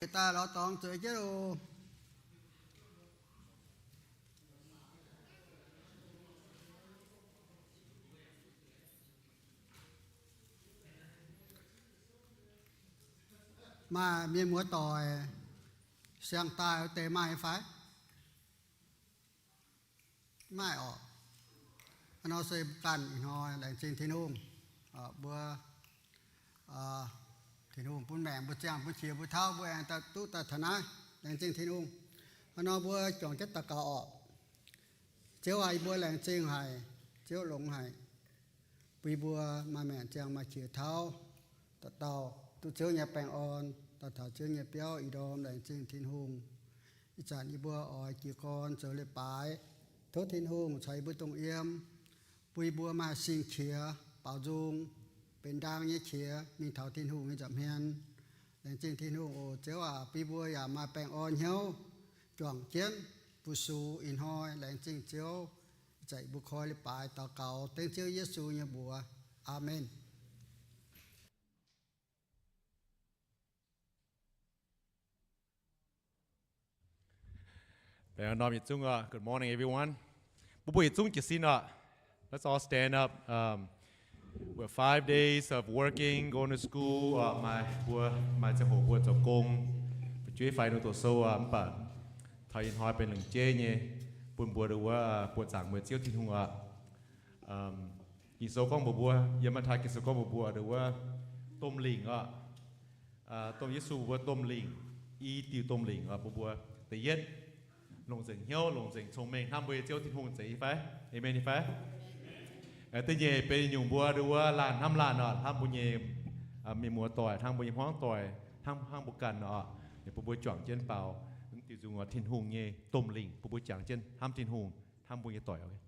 Daaih lorz dorngx zueiz jienv oc. Maaih mienh muoz-doic siang-daaih wuov deix maaih nyei fai? Maaih orqc. Hnangv nor se mbuo ganh ih hnoi laengz zingh Tin-Hungh, mbuo, Tin-Hungh bun maengc mbuo, ziangh bun qiex mbuo, tauv mbuo aengx duqv daaih taux naaiv. Laengz zingh Tin-Hungh. Hnangv nor mbuo juangc jienv daux gaux orqc. Ziouv aac, yie mbuo laengz zingh haic. Ziouv longx haic, bun yie mbuo maaih maengc ziangh maaih qiex tauv, dauh dauh duqv Ziouv nyei baengh orn, daaih taux Ziouv nyei biauv ih ndorm. Laengz zingh Tin-Hungh. Ih zanc yie mbuo oix jiez gorn zoux leiz-baaix. Tov Tin-Hungh caux yie mbuo dongh yiem, bun yie mbuo maaih sin-qiex, baaux nzung, benx ndaang nyei qiex mingh taux Tin-Hungh nyei nza'hmien. Laengz zingh Tin-Hungh oc. Ziouv aac, bun yie mbuo yaac maaih baengh orn hnyouv juangc jienv fu-sux ih hnoi. Laengz zingh Ziouv. Ih zanc yie mbuo koi leiz-baaix daux gaux dengv Ziouv Yesu nyei mbuox. Aamen. Baengh orn norm yietc zungv oc. Good morning, everyone. Mbuo mbuo yietc zungv jiez sin oc. Let's all stand up. Um, we're five days of working, going to school oc. Maaih mbuo maaih ziangh hoc mbuo zoux gong, fu'jueiv fai nor doqc sou oc. Mv baac taux ih hnoi benx lengc jeiv nyei, bun mbuo ndongc wuov buoqc zaangc mueiz Ziouv Tin-Hungh oc. Ging-Sou gorngv mbuox mbuo, yiem Matv^taai Ging-Sou gorngv mbuox mbuo ndongc wuov domh lingc oc. Domh Yesu mbuox mbuo domh lingc, i diuh domh lingc oc. Mbuox mbuo, da'yietv, longc nzengc hnyouv, longc nzengc cong-mengh hnamv mbuo nyei Ziouv Tin-Hungh, zeiz nyei fai? Aamen nyei fai? Da'nyeic benx nyungc mbuo ndongc wuov laanh hnamv laanh oc, hnamv mbuo nyei mienh muoz-doic, hnamv mbuo nyei hmuangv doic, hnamv hnangv mbuo ganh oc. Bun mbuo juangc jienv baaux mv diuh nzung oc, Tin-Hungh nyei domh lingc, bun mbuo juangc jienv hnamv Tin-Hungh, hnamv mbuo nyei doic oc.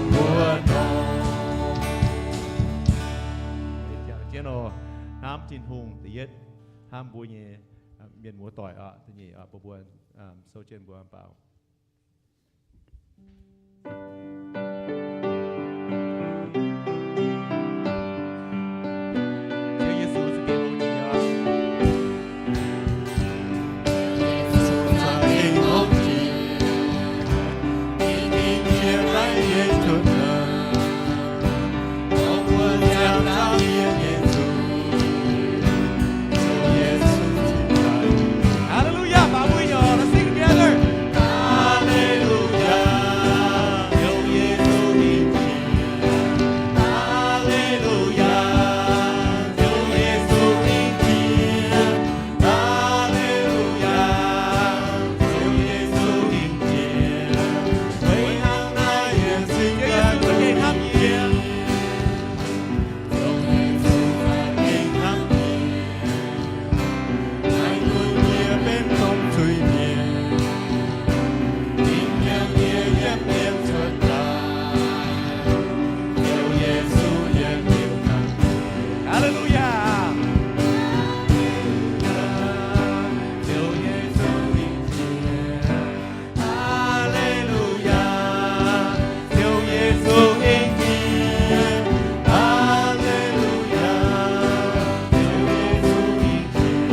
mbuo nor. Jangx jienv oc. Hnamv Tin-Hungh da'yietv, hnamv mbuo nyei mienh muoz-doic oc. Da'nyeic oc, mbuo mbuo sou jienv mbuo baaux. Hallelujah, baaux mbuo nyei oc. Let's sing together. Hallelujah. Hallelujah. Hallelujah. Ziouv Yesu hingh jiex. Hallelujah. Ziouv Yesu hingh jiex.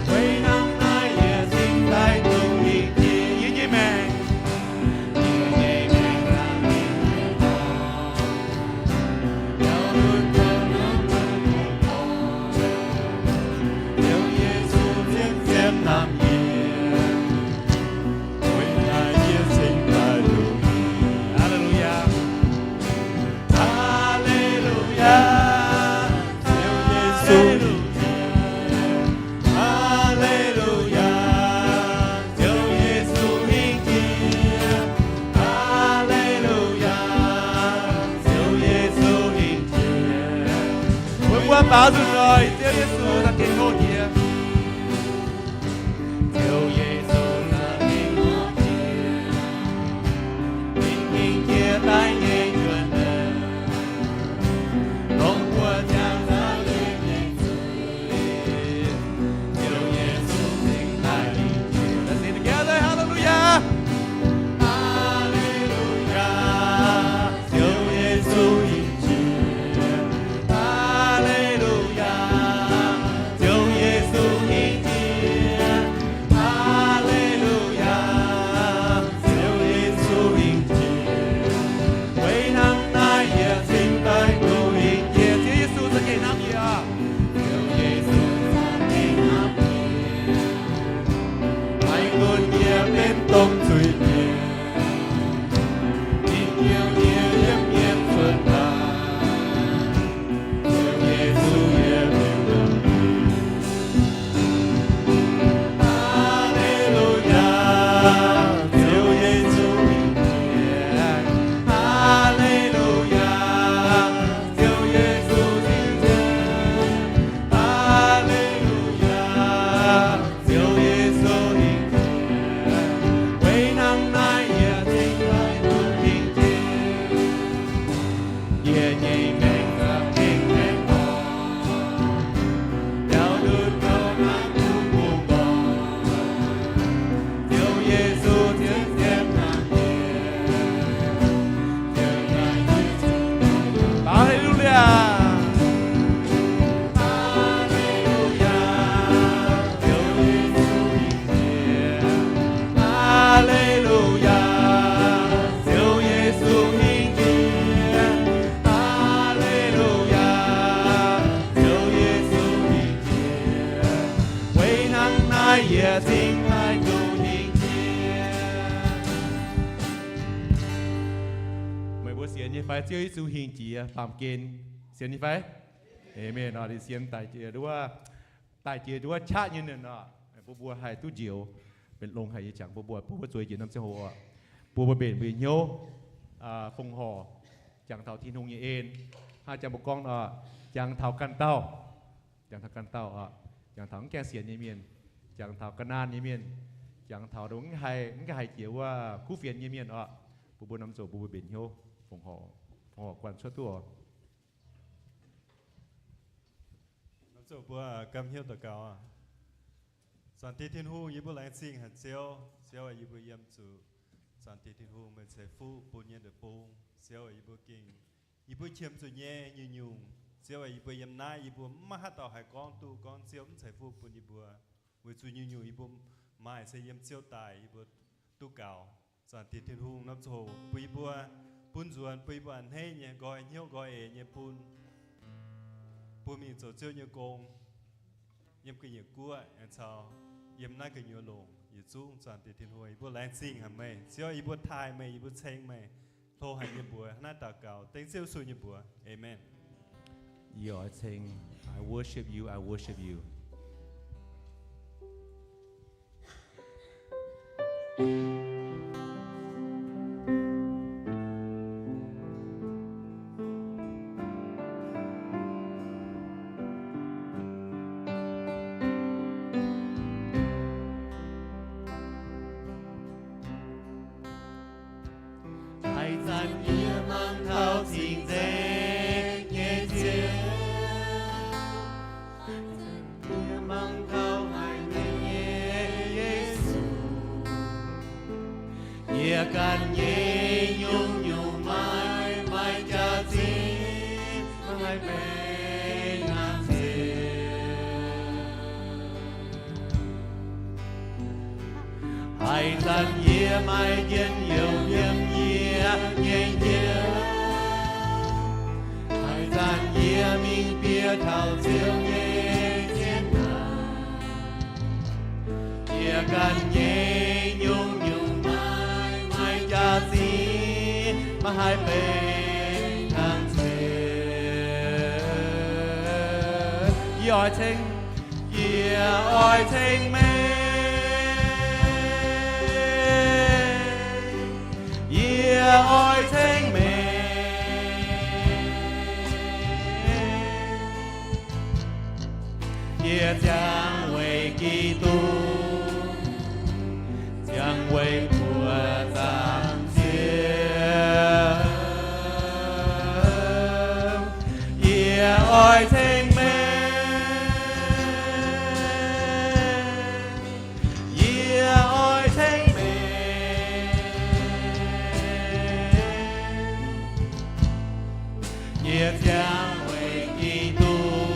Weic hnangv naaiv yie cingx daaih dungx hingh jiex yie nyei maengc. Hallelujah. Hallelujah. Ziouv Yesu. Hallelujah. Ziouv Yesu hingh jiex. Hallelujah. Ziouv Yesu hingh jiex. Mbuo mbuo baaux nzunc nor, Ziouv Yesu za'gengh hingh jiex. Ziouv Yesu za'gengh hingh jiex. Ninh hingh jiex daaih nyei njuonx. Dongh mbuo ziangh za'gengh nyei zuiz, Ziouv Yesu cingx daaih hingh jiex. Let's sing together. Hallelujah. Hallelujah. Ziouv Yesu hingh jiex. Hallelujah. Ziouv Yesu hingh jiex. Hallelujah. Ziouv Yesu hingh jiex. Weic hnangv naaiv yie cingx daaih dungx hingh jiex. Ziouv Yesu za'gengh hnamv yie. Ziouv Yesu za'gengh hnamv yie. Maiv gunv yie benx domh zuiz-mienh, ninh heuc yie yiem mienh cuotv daaih. Ziouv Yesu, yie biux nzengc. Hallelujah, Ziouv Yesu hingh jiex. Hallelujah, Ziouv Yesu hingh jiex. Hallelujah. Ziouv Yesu hingh jiex. Weic hnangv naaiv yie cingx daaih dungx hingh jiex. Yie nyei maengc za'gengh maengc orn, biaux ndutc gauh hnangv duqv bungx orn. Ziouv Yesu zien ziepc hnangv yie. Hallelujah. Hallelujah. Ziouv Yesu hingh jiex. Hallelujah. Ziouv Yesu hingh jiex. Hallelujah. Ziouv Yesu hingh jiex. Weic hnangv naaiv yie cingx daaih dungx hingh jiex. Meih mbuo sienx nyei fai Ziouv Yesu hingh jiex baamh gen? Sienx nyei fai? Amen. Oc, sienx daaih jiex nduov, daaih jiex nduov qaqv nyei ninh oc. Mbuo mbuo haih duqv njoux, benx longx haic nyei jangx. Mbuo mbuo, mbuo mbuo zueiz njiec norm ziangh hoc oc, mbuo mbuo mbenc mbuo nyei hnyouv, fongc horc, jangx taux Tin-Hungh nyei en. Hnangv jangx mbuo gorngv oc, jangx taux ganh dauh, jangx taux ganh dauh oc, jangx taux mv gaengh sienx nyei mienh, jangx taux ga'naanh nyei mienh, jangx taux mv haih, mv haih jiex wuov kuv fienx nyei mienh oc. Mbuo Mbuo norm zoqc mbuo mbuo mbenc hnyouv, fongc horc guanh cuotv duqv oc. Norm zoqc mbuo gapv hnyouv daux gaux. Zaangc Diex Tin-Hungh, yie mbuo laengz zingh haic Ziouv. Ziouv aac, yie mbuo yiem zuqc Zaangc Diex Tin-Hungh meih ceix fuqv bun nyei ndeic-bung. Ziouv aac, yie mbuo gengh, yie mbuo qiemx zuqc nyei nyungc-nyungc. Ziouv aac, yie mbuo yiem naaiv yie mbuo maiv maaih haaix dauh haih gorngv duqv gorngv Ziouv mv ceix fuqv bun yie mbuo. Weic zuqc nyungc-nyungc yie mbuo maaih se yiem Ziouv daaih yie mbuo duqv gaux. Zaangc Diex Tin-Hungh, norm zoqc bun yie mbuo, bun nzuonx bun yie mbuo a'hneiv nyei, nqoi hnyouv nqoi eix nyei bun, bun mingh zoux Ziouv nyei gong yiem ga'nyiec guoqv aengx caux yiem naaiv gu'nyuoz longc yietc zungv. Zaangc Diex Tin-Hungh, yie mbuo laengz zingh haic meih. Ziouv, yie mbuo taaih meih, yie mbuo ceng meih, hlo haic nyei mbuox. Naaiv daux gaux dengv Ziouv Yesu nyei mbuox. Aamen. Yie oix ceng, I worship you, I worship you. Haaix zanc yie mangc taux cing-nzengc nyei Ziouv, yie mangc taux haic nyei Yesu, yie ganh nyei nyungc-nyungc maaih, maaih jaax-zinh, maaih benx nangc nzengc. Haaix zanc yie maaih njien-youh yiem yie nyei hnyouv, haaix zanc yie mingh bieqc taux Ziouv nyei zien nangc, yie ganh nyei nyungc-nyungc maaih, maaih jaax-zinh, maaih haih benx nangc nzengc. Yie oix ceng, yie oix ceng meih, yie oix ceng meih. Yie ziangh weic Giduc, ziangh weic buoqc zaangc Ziouv. Yie oix ceng meih, yie oix ceng meih. Yie ziangh weic Giduc,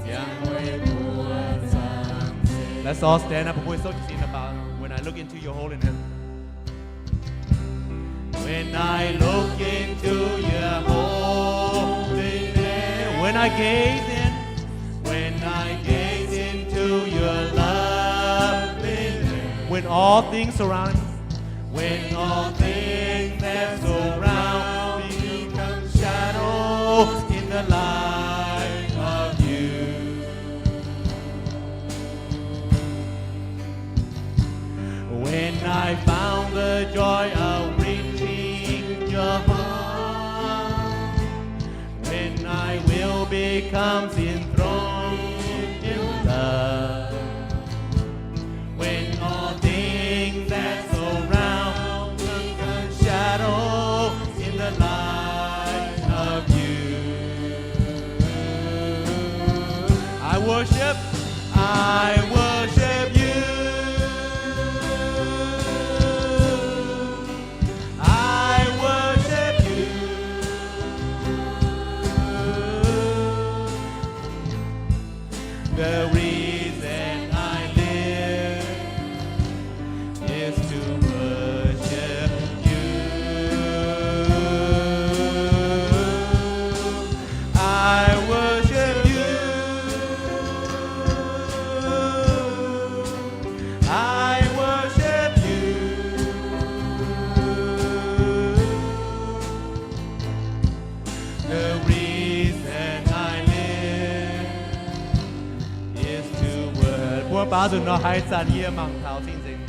ziangh weic buoqc zaangc Ziouv. Let's all stand up and we're so seen about when I look into your holiness. When I look into your holiness, when I gaze in, when I gaze into your loveliness, when all things surround me, when all things that surround me become shadows in the light of you. When I found the joy of reaching your heart, when I will become enthroned in love, when all things that surround me turn shadow in the light of you. I worship, I worship you. I worship you. The reason I live is to worship you. I worship you. I worship you. The reason I live is to worship. Mbuo baaux nzunc nor, haaix zanc yie mangc taux cing-nzengc.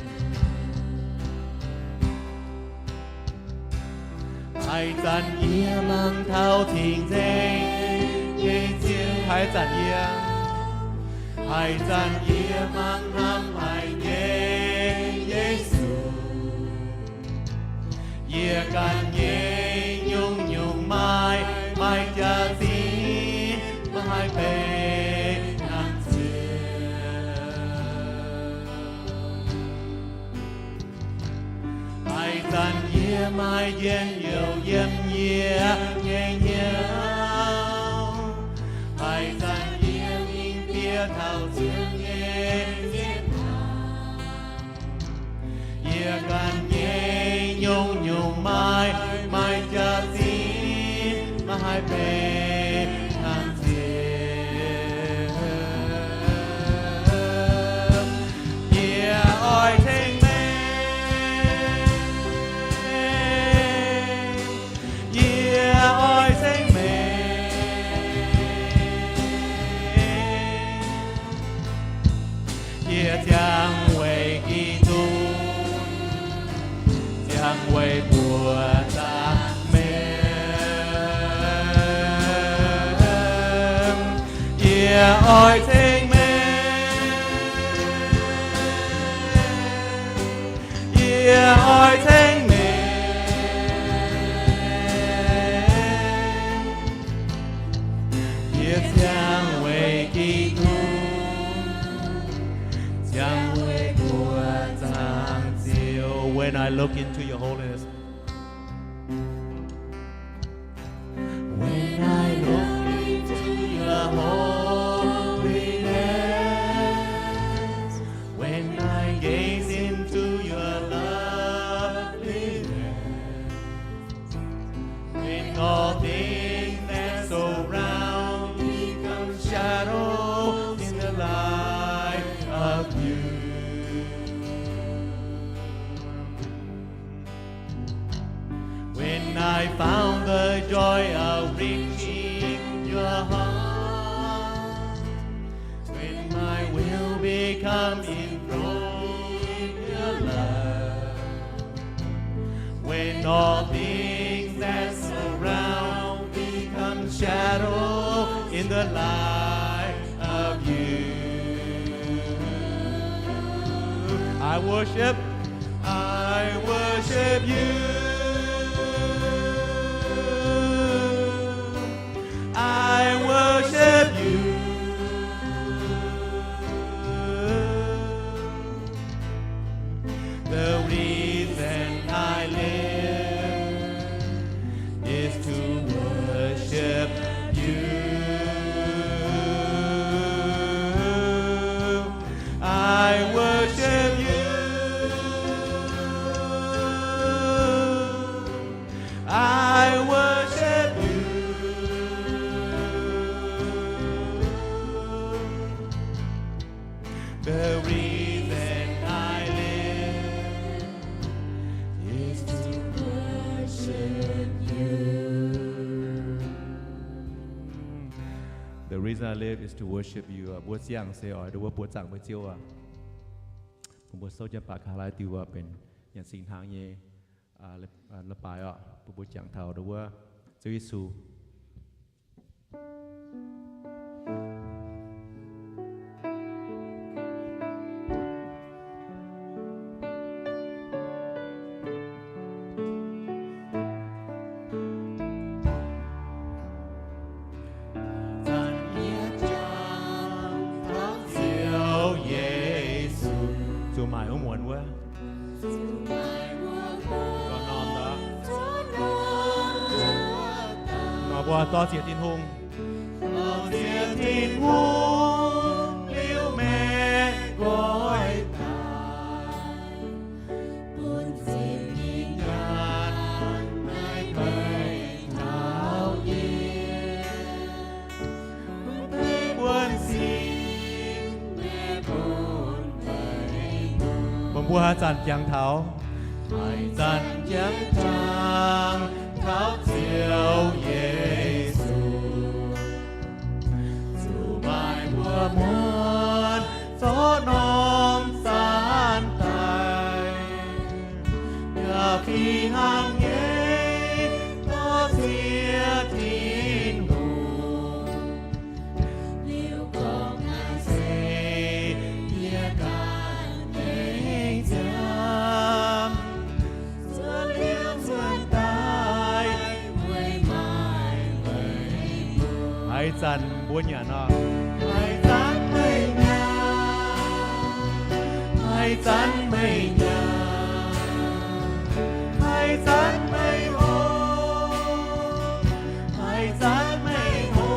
Haaix zanc yie mangc taux cing-nzengc nyei Ziouv, haaix zanc yie, haaix zanc yie mangc hnamv haic nyei Yesu, Yie ganh nyei nyungc-nyungc maaih, maaih jaax-zinh maiv haih benx hnangv ziouc. Haaix zanc yie maaih njien-youh yiem yie nyei hnyouv, haaix zanc yie mingh bieqc taux Ziouv nyei sieqv hnangv. Yie ganh nyei nyungc-nyungc maaih, maaih jaax-zinh maiv haih benx hnangv ziouc. Yie oix ceng meih, yie oix ceng meih. Yie ziangh weic Giduc, ziangh weic buoqc zaangc meih. Yie oix ceng meih, yie oix ceng meih. Yie ziangh weic Giduc, ziangh weic buoqc zaangc Ziouv. When I look into your holiness, when I look into your holiness, when I gaze into your loveliness, when all things that surround become shadows in the light of you. When I found the joy of reaching your heart, when my will become enthroned in your love, when all things that surround become shadow in the light of you, I worship, I worship you. I worship you. The reason I live is to worship you. I worship you. I worship you. The reason I live is to worship you. The reason I live is to worship you. Mbuo ziangh se oix ndongc wuov buoqc zaangc mbuo Ziouv aqv. Bun mbuo souv jienv baac kaav laai diuh benx nyanc singx hnaangx nyei leiz-baaix oc. Bun mbuo jangx taux ndongc wuov Ziouv Yesu. Zanc yie jangx taux Ziouv Yesu. Zuqc maaic wuov muonz wuov. Nor mbuo dorh zieqc Tin-Hungh. Dorh zieqc Tin-Hungh liuz, meih nqoi daaih, bun zinh nyinh nyaanh naaiv meih taux yie. Bun mbuo haaix zanc jangx taux, haaix zanc jangx jangx taux Ziouv Yesu, zuqc maaih mbuo muonz zorqv norm saanv daaih. Yaac fih hnangv nyei dorh zieqc Tin-Hungh, liuz gorngv naaiv se yie ganh nyei ziangh. Zuov liuz zuov Haaix zanc mbuo nyanc nor, haaix zanc meih nyanc, haaix zanc meih nyanc, haaix zanc meih hlo, haaix zanc meih hlo,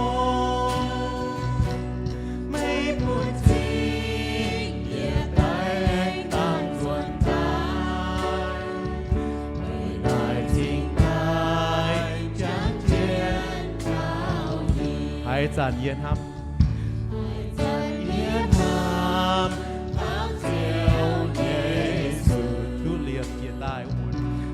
meih bun cing yie daaih aengx dangh nzuonx daaih. Haaix zanc yie hnamv, yie hnamv, duqv liepc jiez daaih,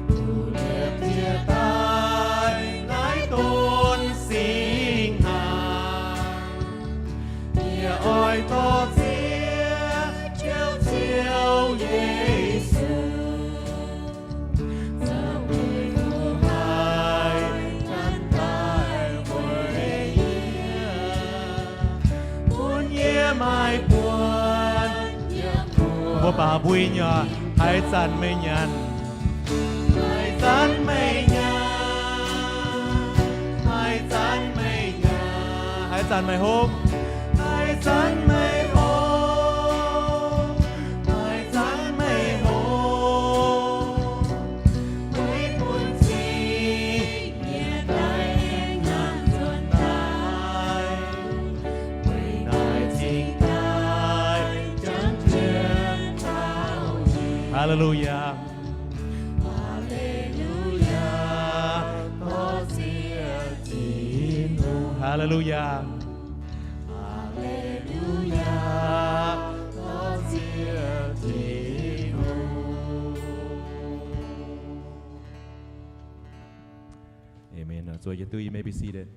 duqv liepc jiez daaih naaiv donx singx hnaangx, yie oix dorh ziex jiouv Ziouv Yesu. Mbuo baaux mbuo nyei, haaix zanc meih nyanc, haaix zanc meih nyanc, haaix zanc meih nyanc, haaix zanc meih hopv, haaix zanc meih hopv, haaix zanc meih hopv, meih bun cing yie daaih aengx nyanc nzuonx daaih, weic naaiv cingx daaih janx jienv taux. Haa^le^lu^yaa. Haa^le^lu^yaa. Haa^le^lu^yaa. Amen. Zuov jienv duqv, you may be seated.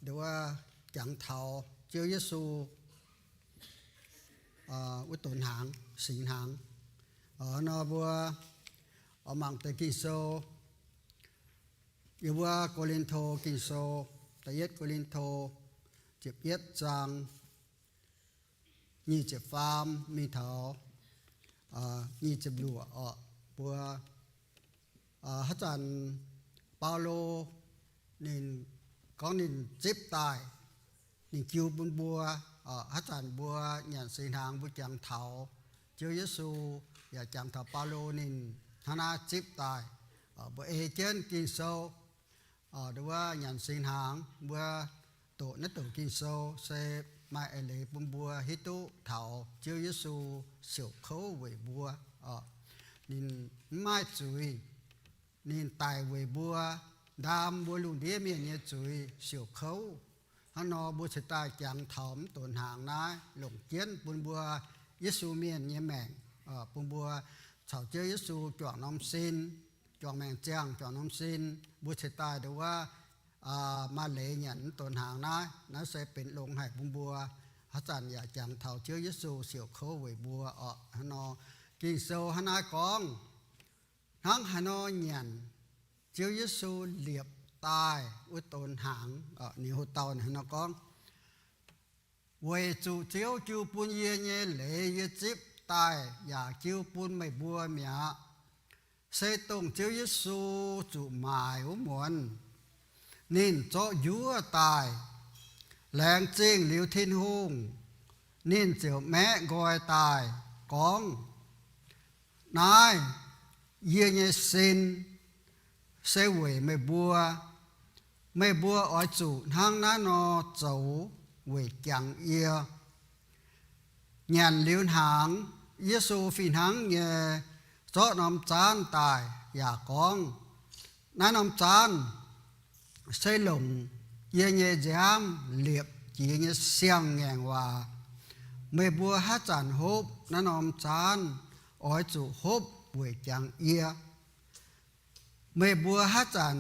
Nduov wuov jangx taux Ziouv Yesu wuov donx hnaangx, singx hnaangx. Nor mbuo oix mangc deix Ging-Sou, yiem wuov Ko^lin^to Ging-Sou, da'yietv Ko^lin^to ziepc yietv zaang nyic ziepc faam mingh taux nyic ziepc luoqc orqc. Mbuo haaix zanc Baulo ninh gorngv ninh zipv daaih, ninh jiu bun mbuo. Haaix zanc mbuo nyanc singx hnaangx mbuo jangx taux Ziouv Yesu, yaac jangx taux Baulo ninh hnangv naaiv zipv daaih. Mbuo ei jienv Ging-Sou, nduov wuov nyanc singx hnaangx mbuo doqc naaiv doqc Ging-Sou se maaih eix leiz bun mbuo hiuv duqv taux Ziouv Yesu siouc kouv weic mbuo. Ninh mv maaih zuiz, ninh daic weic mbuo, ndaam mbuo lungh ndiev mienh nyei zuiz siouc kouv. Hnangv nor mbuo cingx daaih jangx taux mv donx hnaangx naaiv longc jienv bun mbuo Yesu mienh nyei maengc, bun mbuo caux Ziouv Yesu juangc norm sin, juangc maengc ziangh, juangc norm sin. Mbuo cingx daaih nduov wuov maaih leiz nyanc mv donx hnaangx naaiv. Naaiv se benx longx haic bun mbuo. Haaix zanc yaac jangx taux Ziouv Yesu siouc kouv weic mbuo orqc. Hnangv nor Ging-Sou hnangv naaiv gorngv, hnangv haaix nor nyanc Ziouv Yesu liepc daaih wuov donx hnaangx, ninh hoc dauh hnangv nor gorngv, weic zuqc Ziouv jiu bun yie nyei leiz yie zipv daaih yaac jiu bun meih mbuo mi'aqv. Se dongh Ziouv Yesu zuqc maaic wuov muonz, ninh zorqv njuov daaih. Laengz zingh liuz Tin-Hungh, ninh ziouc maeqv nqoi daaih gorngv, naaiv yie nyei sin se weic meih mbuo. Meih mbuo oix zuqc hnangv naaiv nor zoux weic jangx yie. Nyanc liuz hnaangx, Yesu fih hnangv nyei zorqv norm zaanv daaih yaac gorngv, Naaiv norm zaanv se longc yie nyei nziaamv liepc jiex nyei siang-ngaengc waac. Meih mbuo haaix zanc hopv naaiv norm zaanv, oix zuqc hopv weic jangx yie. Meih mbuo haaix zanc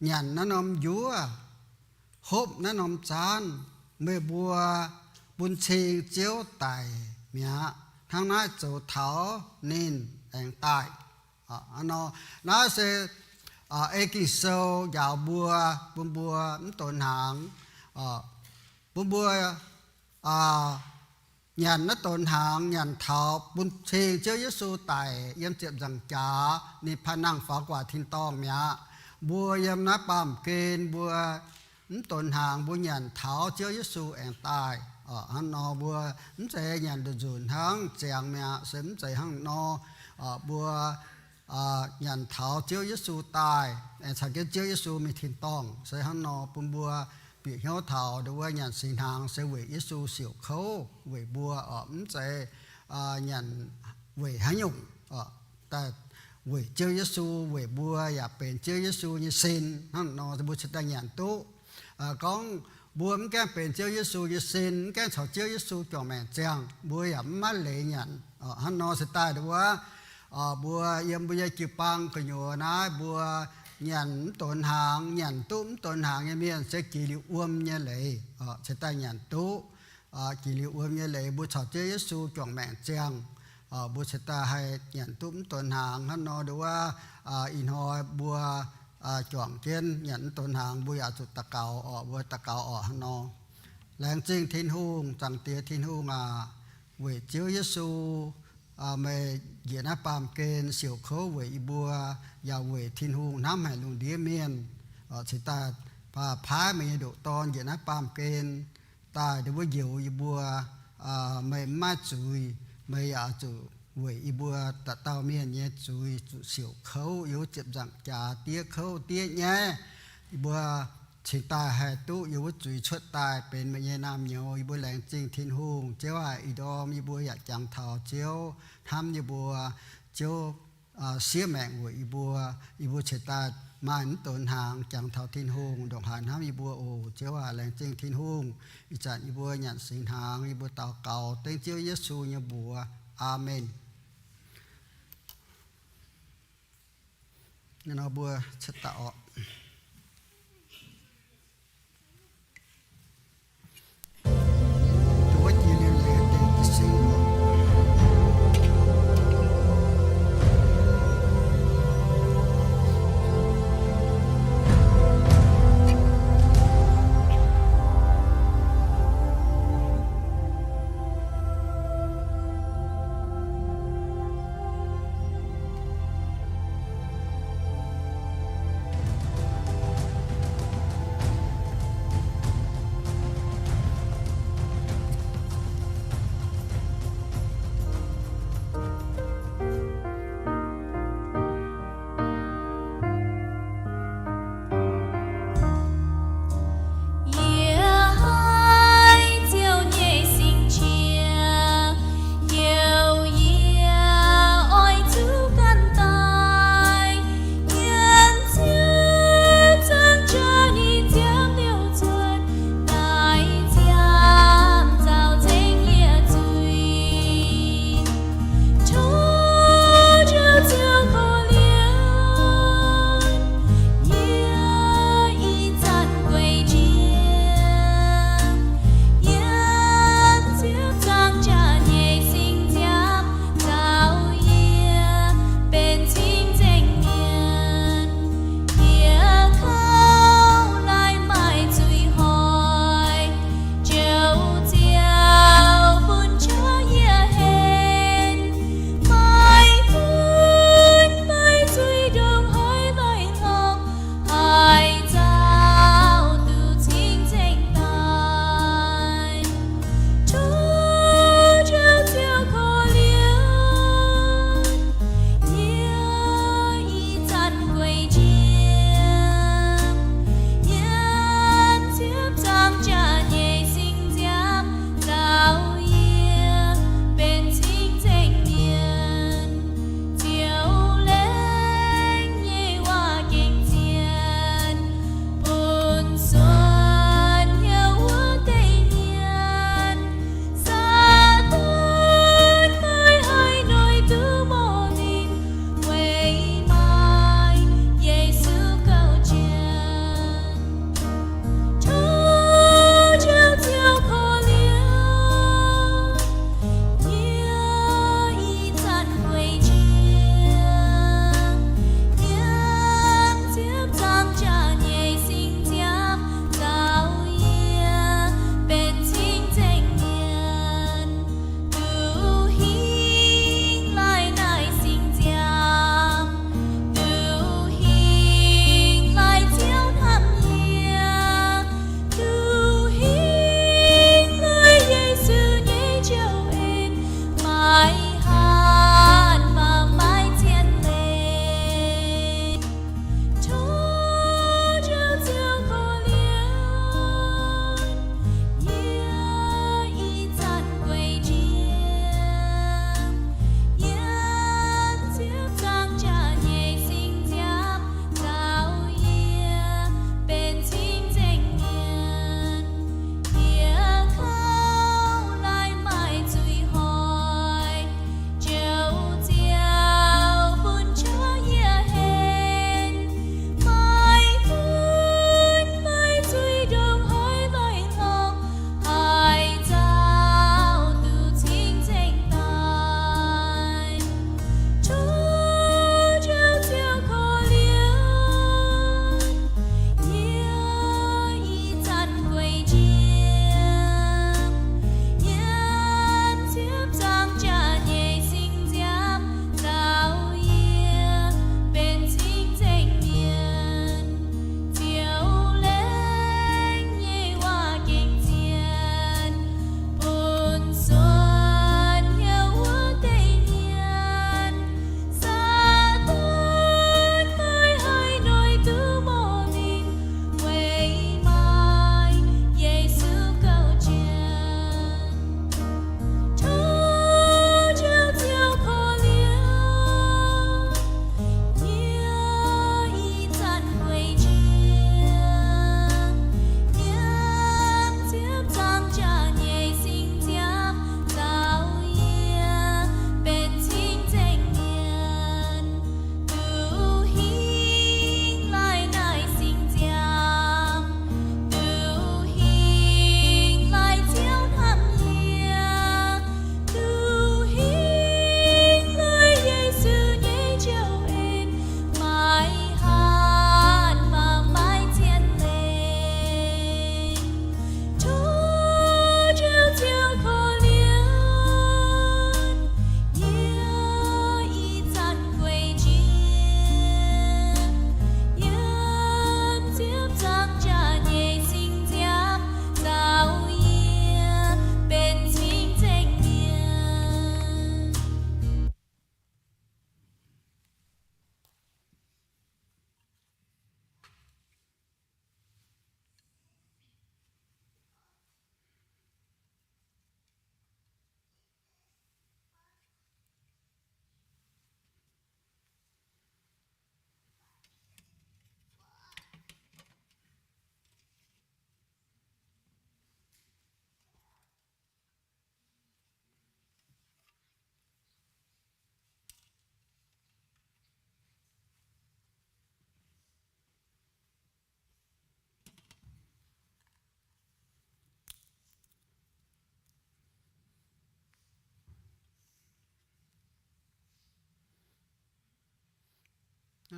nyanc naaiv norm njuov, hopv naaiv norm zaanv, meih mbuo bun cing Ziouv daic mi'aqv. Hnangv naaiv zoux taux ninh aengx daaih. Naaiv se ei Ging-Sou njaaux mbuo, bun mbuo mv donx hnaangx, bun mbuo nyanc naaiv donx hnaangx, nyanc taux bun cing Ziouv Yesu daic yiem ziepc nzaangc jaax, ninh paav nangh faaux guaax tin-dorngh mi'aqv. Mbuo yiem naaiv baamh gen mbuo mv donx hnaangx, mbuo nyanc taux Ziouv Yesu aengx daaih. Hnangv nor mbuo mv zeiz nyanc nduqc nzunc hnangv ziangx mi'aqv, se mv zeiz hnangv nor. Mbuo nyanc taux Ziouv Yesu daaih aengx caux jienv Ziouv Yesu mingh tin-dorngh. Se hnangv nor bun mbuo bieqc hnyouv taux ndongc wuov nyanc singx hnaangx se weic Yesu siouc kouv weic mbuo oc, mv zeiz nyanc weic haaix nyungc. Daaih weic Ziouv Yesu, weic mbuo yaac benx Ziouv Yesu nyei sin. Hnangv nor mbuo cingx daaih nyanc duqv. Gorngv mbuo mv gaengh benx Ziouv Yesu nyei sin, mv gaengh caux Ziouv Yesu juangc maengc ziangh, mbuo yaac mv maaih leiz nyanc. Hnangv nor se daaih ndongc wuov, mbuo yiem mbuo nyei jiu-baang gu'nyuoz naaiv, mbuo nyanc mv donx hnaangx, nyanc duqv mv donx hnaangx nyei mienh se jiex liuz wuom nyei leiz, cingx daaih nyanc duqv jiex liuz wuom nyei leiz, mbuo caux Ziouv Yesu juangc maengc ziangh. Mbuo cingx daaih haih nyanc duqv mv donx hnaangx. Hnangv nor ndongc wuov, ih hnoi mbuo juangc jienv nyanc mv donx hnaangx, mbuo yaac zuqc daux gaux oc. Mbuo daux gaux oc. Hnangv nor, laengz zingh Tin-Hungh. Zaangc Diex Tin-Hungh aac, weic Ziouv Yesu, meih njiec naaiv baamh gen siouc kouv weic yie mbuo, yaac weic Tin-Hungh hnamv haic lungh ndiev mienh, cingx daaih paaiv meih nyei ndoqc Dorn njiec naaiv baamh gen daaih ndongc wuov njoux yie mbuo. Meih mv maaih zuiz, meih yaac zuqc weic yie mbuo dauh dauh mienh nyei zuiz zuqc siouc kouv yiem wuov ziepc nzaangc jaax diev kouv diev nyaiv. Yie mbuo cingx daaih haih duqv yiem wuov zuiz cuotv daaih benx meih nyei naamh nyouz. Yie mbuo laengz zingh Tin-Hungh. Ziouv aac, ih ndorm yie mbuo yaac jangx taux Ziouv hnamv yie mbuo. Ziouv siev maengc weic yie mbuo. Yie mbuo cingx daaih maaih mv donx hnaangx jangx taux Tin-Hungh ndongc haaix hnamv yie mbuo oc. Ziouv aac, laengz zingh Tin-Hungh. Ih zanc yie mbuo nyanc singx hnaangx, yie mbuo daux gaux dengv Ziouv Yesu nyei mbuox. Aamen. Nor mbuo cetv daaih oc.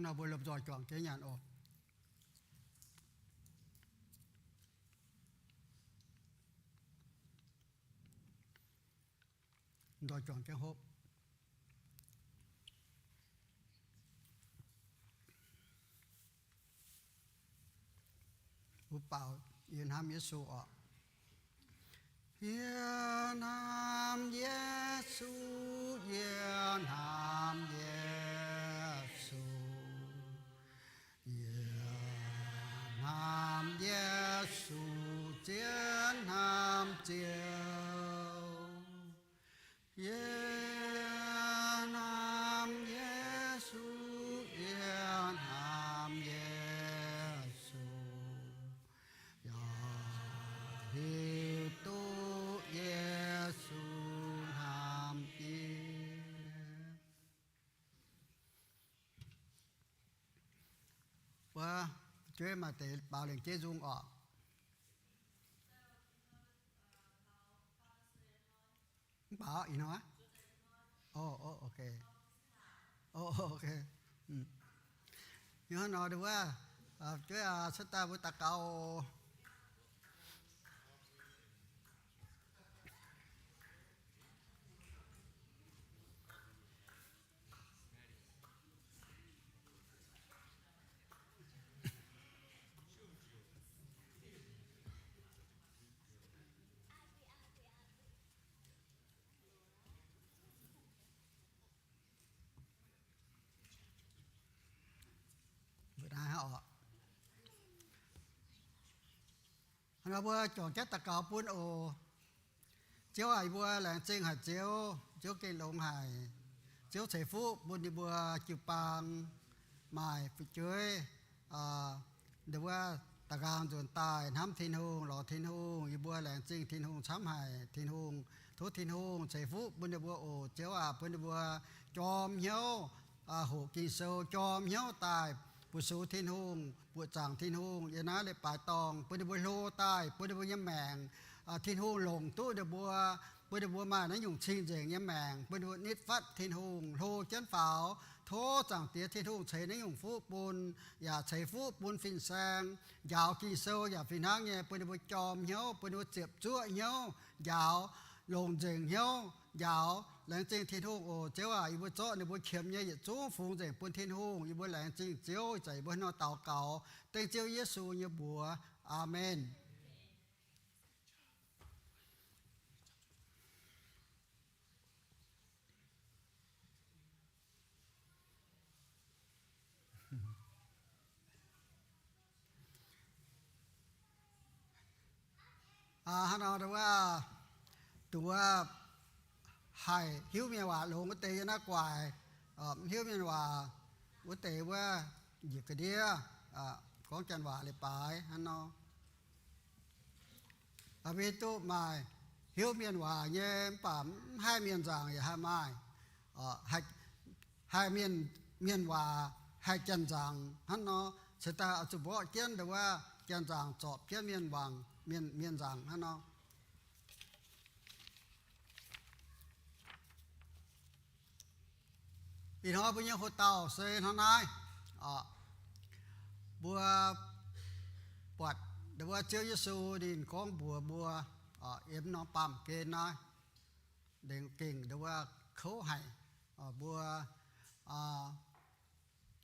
Nor mbuo lomh nzoih juangc jienv nyanc oc. Nzoih juangc jienv hopv. Mbuo baaux, yie hnamv Yesu oc. Yie hnamv Yesu, yie hnamv Yesu. Yie hnamv Yesu, zien hnamv Ziouv. Yie hnamv Yesu, yie hnamv Yesu. Yaac hiuv duqv Yesu hnamv yie. Wuov, jueiv maaih deix baaux lengc jeiv nzung oc. Mv baac ih hnoi? O, o, ok. O, ok. Ih hnoi nor wuov, jueiv aac, cuotv daaih mbuo daux gaux. Mbuo naaiv oc. Hnangv nor mbuo juangc jienv daux gaux bun oc. Ziouv aac, yie mbuo laengz zingh haic Ziouv. Ziouv gengh longx haic. Ziouv ceix fuqv bun yie mbuo jiu-baang maaih fu'jueiv, aa, ndon wuov da'nqaang nzuonx daaih hnamv Tin-Hungh, lorz Tin-Hungh. Yie mbuo laengz zingh Tin-Hungh camv haic. Tin-Hungh, tov Tin-Hungh ceix fuqv bun ninh mbuo oc. Ziouv aac, bun ninh mbuo jorm hnyouv, aa, hoqc Ging-Sou, jorm hnyouv daaih buoz-sux Tin-Hungh, buoqc zaangc Tin-Hungh yiem naaiv leiz-baaix dorngh. Bun ninh mbuo hlo daaih, bun ninh mbuo nyei maengc, aa, Tin-Hungh longc duqv ninh mbuo, bun ninh mbuo maaih naaiv nyungc cing-nzengc nyei maengc, bun ninh mbuo nitv fatv Tin-Hungh, hlo jienv faaux. Tov Zaangc Diex Tin-Hungh ceix naaiv nyungc fuqv bun, yaac ceix fuqv bun fin-saeng njaaux Ging-Sou yaac fih hnangv nyei, bun ninh mbuo jorm hnyouv, bun ninh mbuo ziepc zuoqv hnyouv njaaux, longc nzengc hnyouv njaaux. Laengz zingh Tin-Hungh oc. Ziouv aac, yie mbuo zorqv ninh mbuo qiemx nyei yietc zungv fungx nzengc bun Tin-Hungh. Yie mbuo laengz zingh Ziouv, ih zanc yie mbuo hnangv nor daux gaux dengv Ziouv Yesu nyei mbuox. Aamen. Aa, hnangv nor wuov, dongh wuov haih hiuv mienh waac longx wuov deix yiem naaiv guaix, mv hiuv mienh waac wuov deix wuov njiec ga'ndiev, gorngv janx waac leiz-baaix hnangv nor. Mbuo hiuv duqv maaih hiuv mienh waac nyei, mv baac mv haih mienh nzaangc yaac haih maaih, haih mienh, mienh waac haih janx nzaangc hnangv nor. Ceix daaih oix zuqc mborqv jienv ndon wuov janx nzaangc zorpc jienv mienh waac, mienh, mienh nzaangc hnangv nor. Ih hnoi mbuo nyei hoc dauh se hnangv naaiv. Mbuo buatc ndon wuov Ziouv Yesu ninh gorngv mbuox mbuo, yiem norm baamh gen naaiv, gengh ndon wuov kouv haic. Mbuo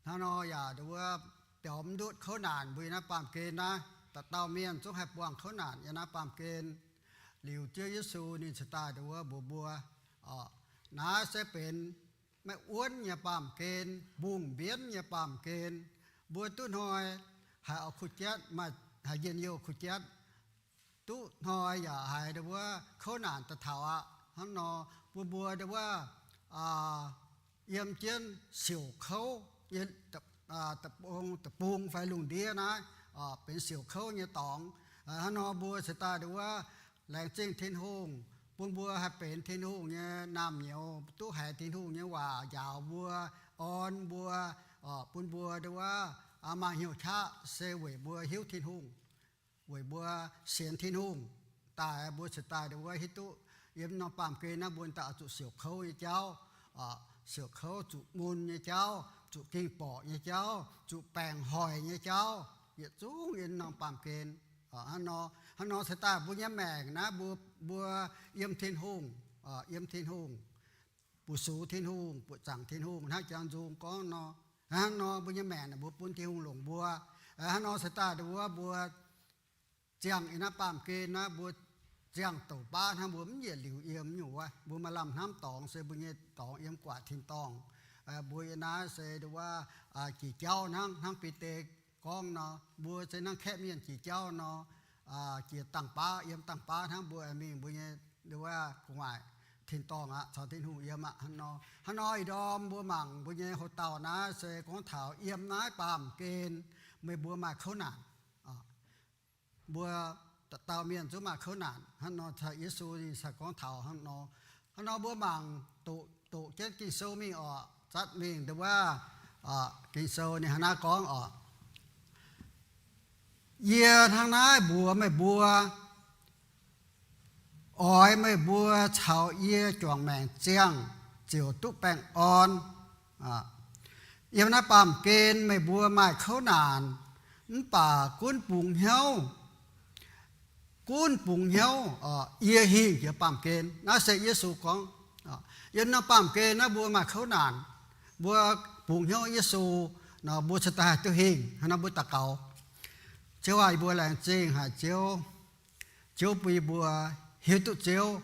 hnangv nor yaac ndon wuov biaux mv ndutv kouv naanc mbuo yiem naaiv baamh gen naaiv. Dauh dauh mienh zungv haih buangh kouv naanc yiem naaiv baamh gen. Liuz Ziouv Yesu ninh ceix daaih ndon wuov mbuox mbuo, naaiv se benx maiv wuonv nyei baamh gen, mbungh mbienv nyei baamh gen. Mbuo duqv hnoi haiz kuh jatv, maaih haaix njien-youh kuh jatv, duqv hnoi yaac haiz ndon wuov kouv naanc daaih taux aqv. Hnangv nor bun mbuo ndon wuov yiem jienv siouc kouv nyei deic-bung fai lungh ndiev naaiv, benx siouc kouv nyei dorngx. Hnangv nor mbuo ceix daaih ndon wuov laengz zingh Tin-Hungh bun mbuo haih benx Tin-Hungh nyei naamh nyouz, duqv haiz Tin-Hungh nyei waac njaaux mbuo, orn mbuo, bun mbuo ndon wuov maaih hnyouv qaqv se weic mbuo hiuv Tin-Hungh, weic mbuo sienx Tin-Hungh daaih. Mbuo ceix daaih ndon wuov hiuv duqv yiem norm baamh gen naaiv mbuo daaih oix zuqc siouc kouv nyei jauv, siouc kouv zuqc mun nyei jauv, zuqc ging borqc nyei jauv, zuqc baengc hoic nyei jauv, yietc zungv yiem norm baamh gen. Hnangv nor, hnangv nor se daaih mbuo nyei maengc naaiv, mbuo, mbuo yiem Tin-Hungh, yiem Tin-Hungh, buoqc sux Tin-Hungh, buoqc zaangc Tin-Hungh, hnangv Janx nzung gorngv nor. Hnangv nor mbuo nyei maengc naaic mbuo bun Tin-Hungh longc mbuo. Hnangv nor se daaih nduov mbuo ziangh yiem naaiv baamh gen naaiv, mbuo ziangh douc baav hnangv, mbuo mv yietc liuz yiem nyungc wuov. Mbuo maaih lamh hnamv dorngx se mbuo nyei dorngx yiem guatc tin-dorngh. Mbuo yiem naaiv se nduov wuov, jiex jauv hnangv, hnangv Bide gorngv nor, mbuo se hnangv kaeqv mienh jiex jauv nor, jiex dangh baav, yiem dangh baav hnangv, mbuo mingh mbuo nyei nduov wuov gu'nguaaic tin-dorngh aqv, caux Tin-Hungh yiem aqv. Hnangv nor, hnangv nor ih ndorm mbuo mangc mbuo nyei hoc-dauh naaiv se gorngv taux yiem naaiv baamh gen meih mbuo maaih kouv naanc. Mbuo dauh dauh mienh zungv maaih kouv naanc. Hnangv nor caux Yesu ninh cingx gorngv taux hnangv nor. Hnangv nor mbuo mangc doqc, doqc jienv Ging-Sou mingh orqc, zatv mingh nduov wuov, Ging-Sou ninh hnangv naaiv gorngv orqc, Yie hnangv naaiv mbuox meih mbuo, oix meih mbuo caux yie juangc maengc ziangh ziouc duqv baengh orn. Yiem naaiv baamh gen meih mbuo maaih kouv naanc, mv baac gunv bungx hnyouv, gunv bungx hnyouv, yie hingh jiex baamh gen. Naaiv se Yesu gorngv. Yiem naaiv baamh gen naaiv mbuo maaih kouv naanc, mbuo bungx hnyouv Yesu nor, mbuo cingx daaih haih duqv hingh. Hnangv naaiv mbuo daux gaux, Ziouv aah, yie mbuo laengz zingh haic Ziouv. Ziouv bun yie mbuo hiuv duqv Ziouv,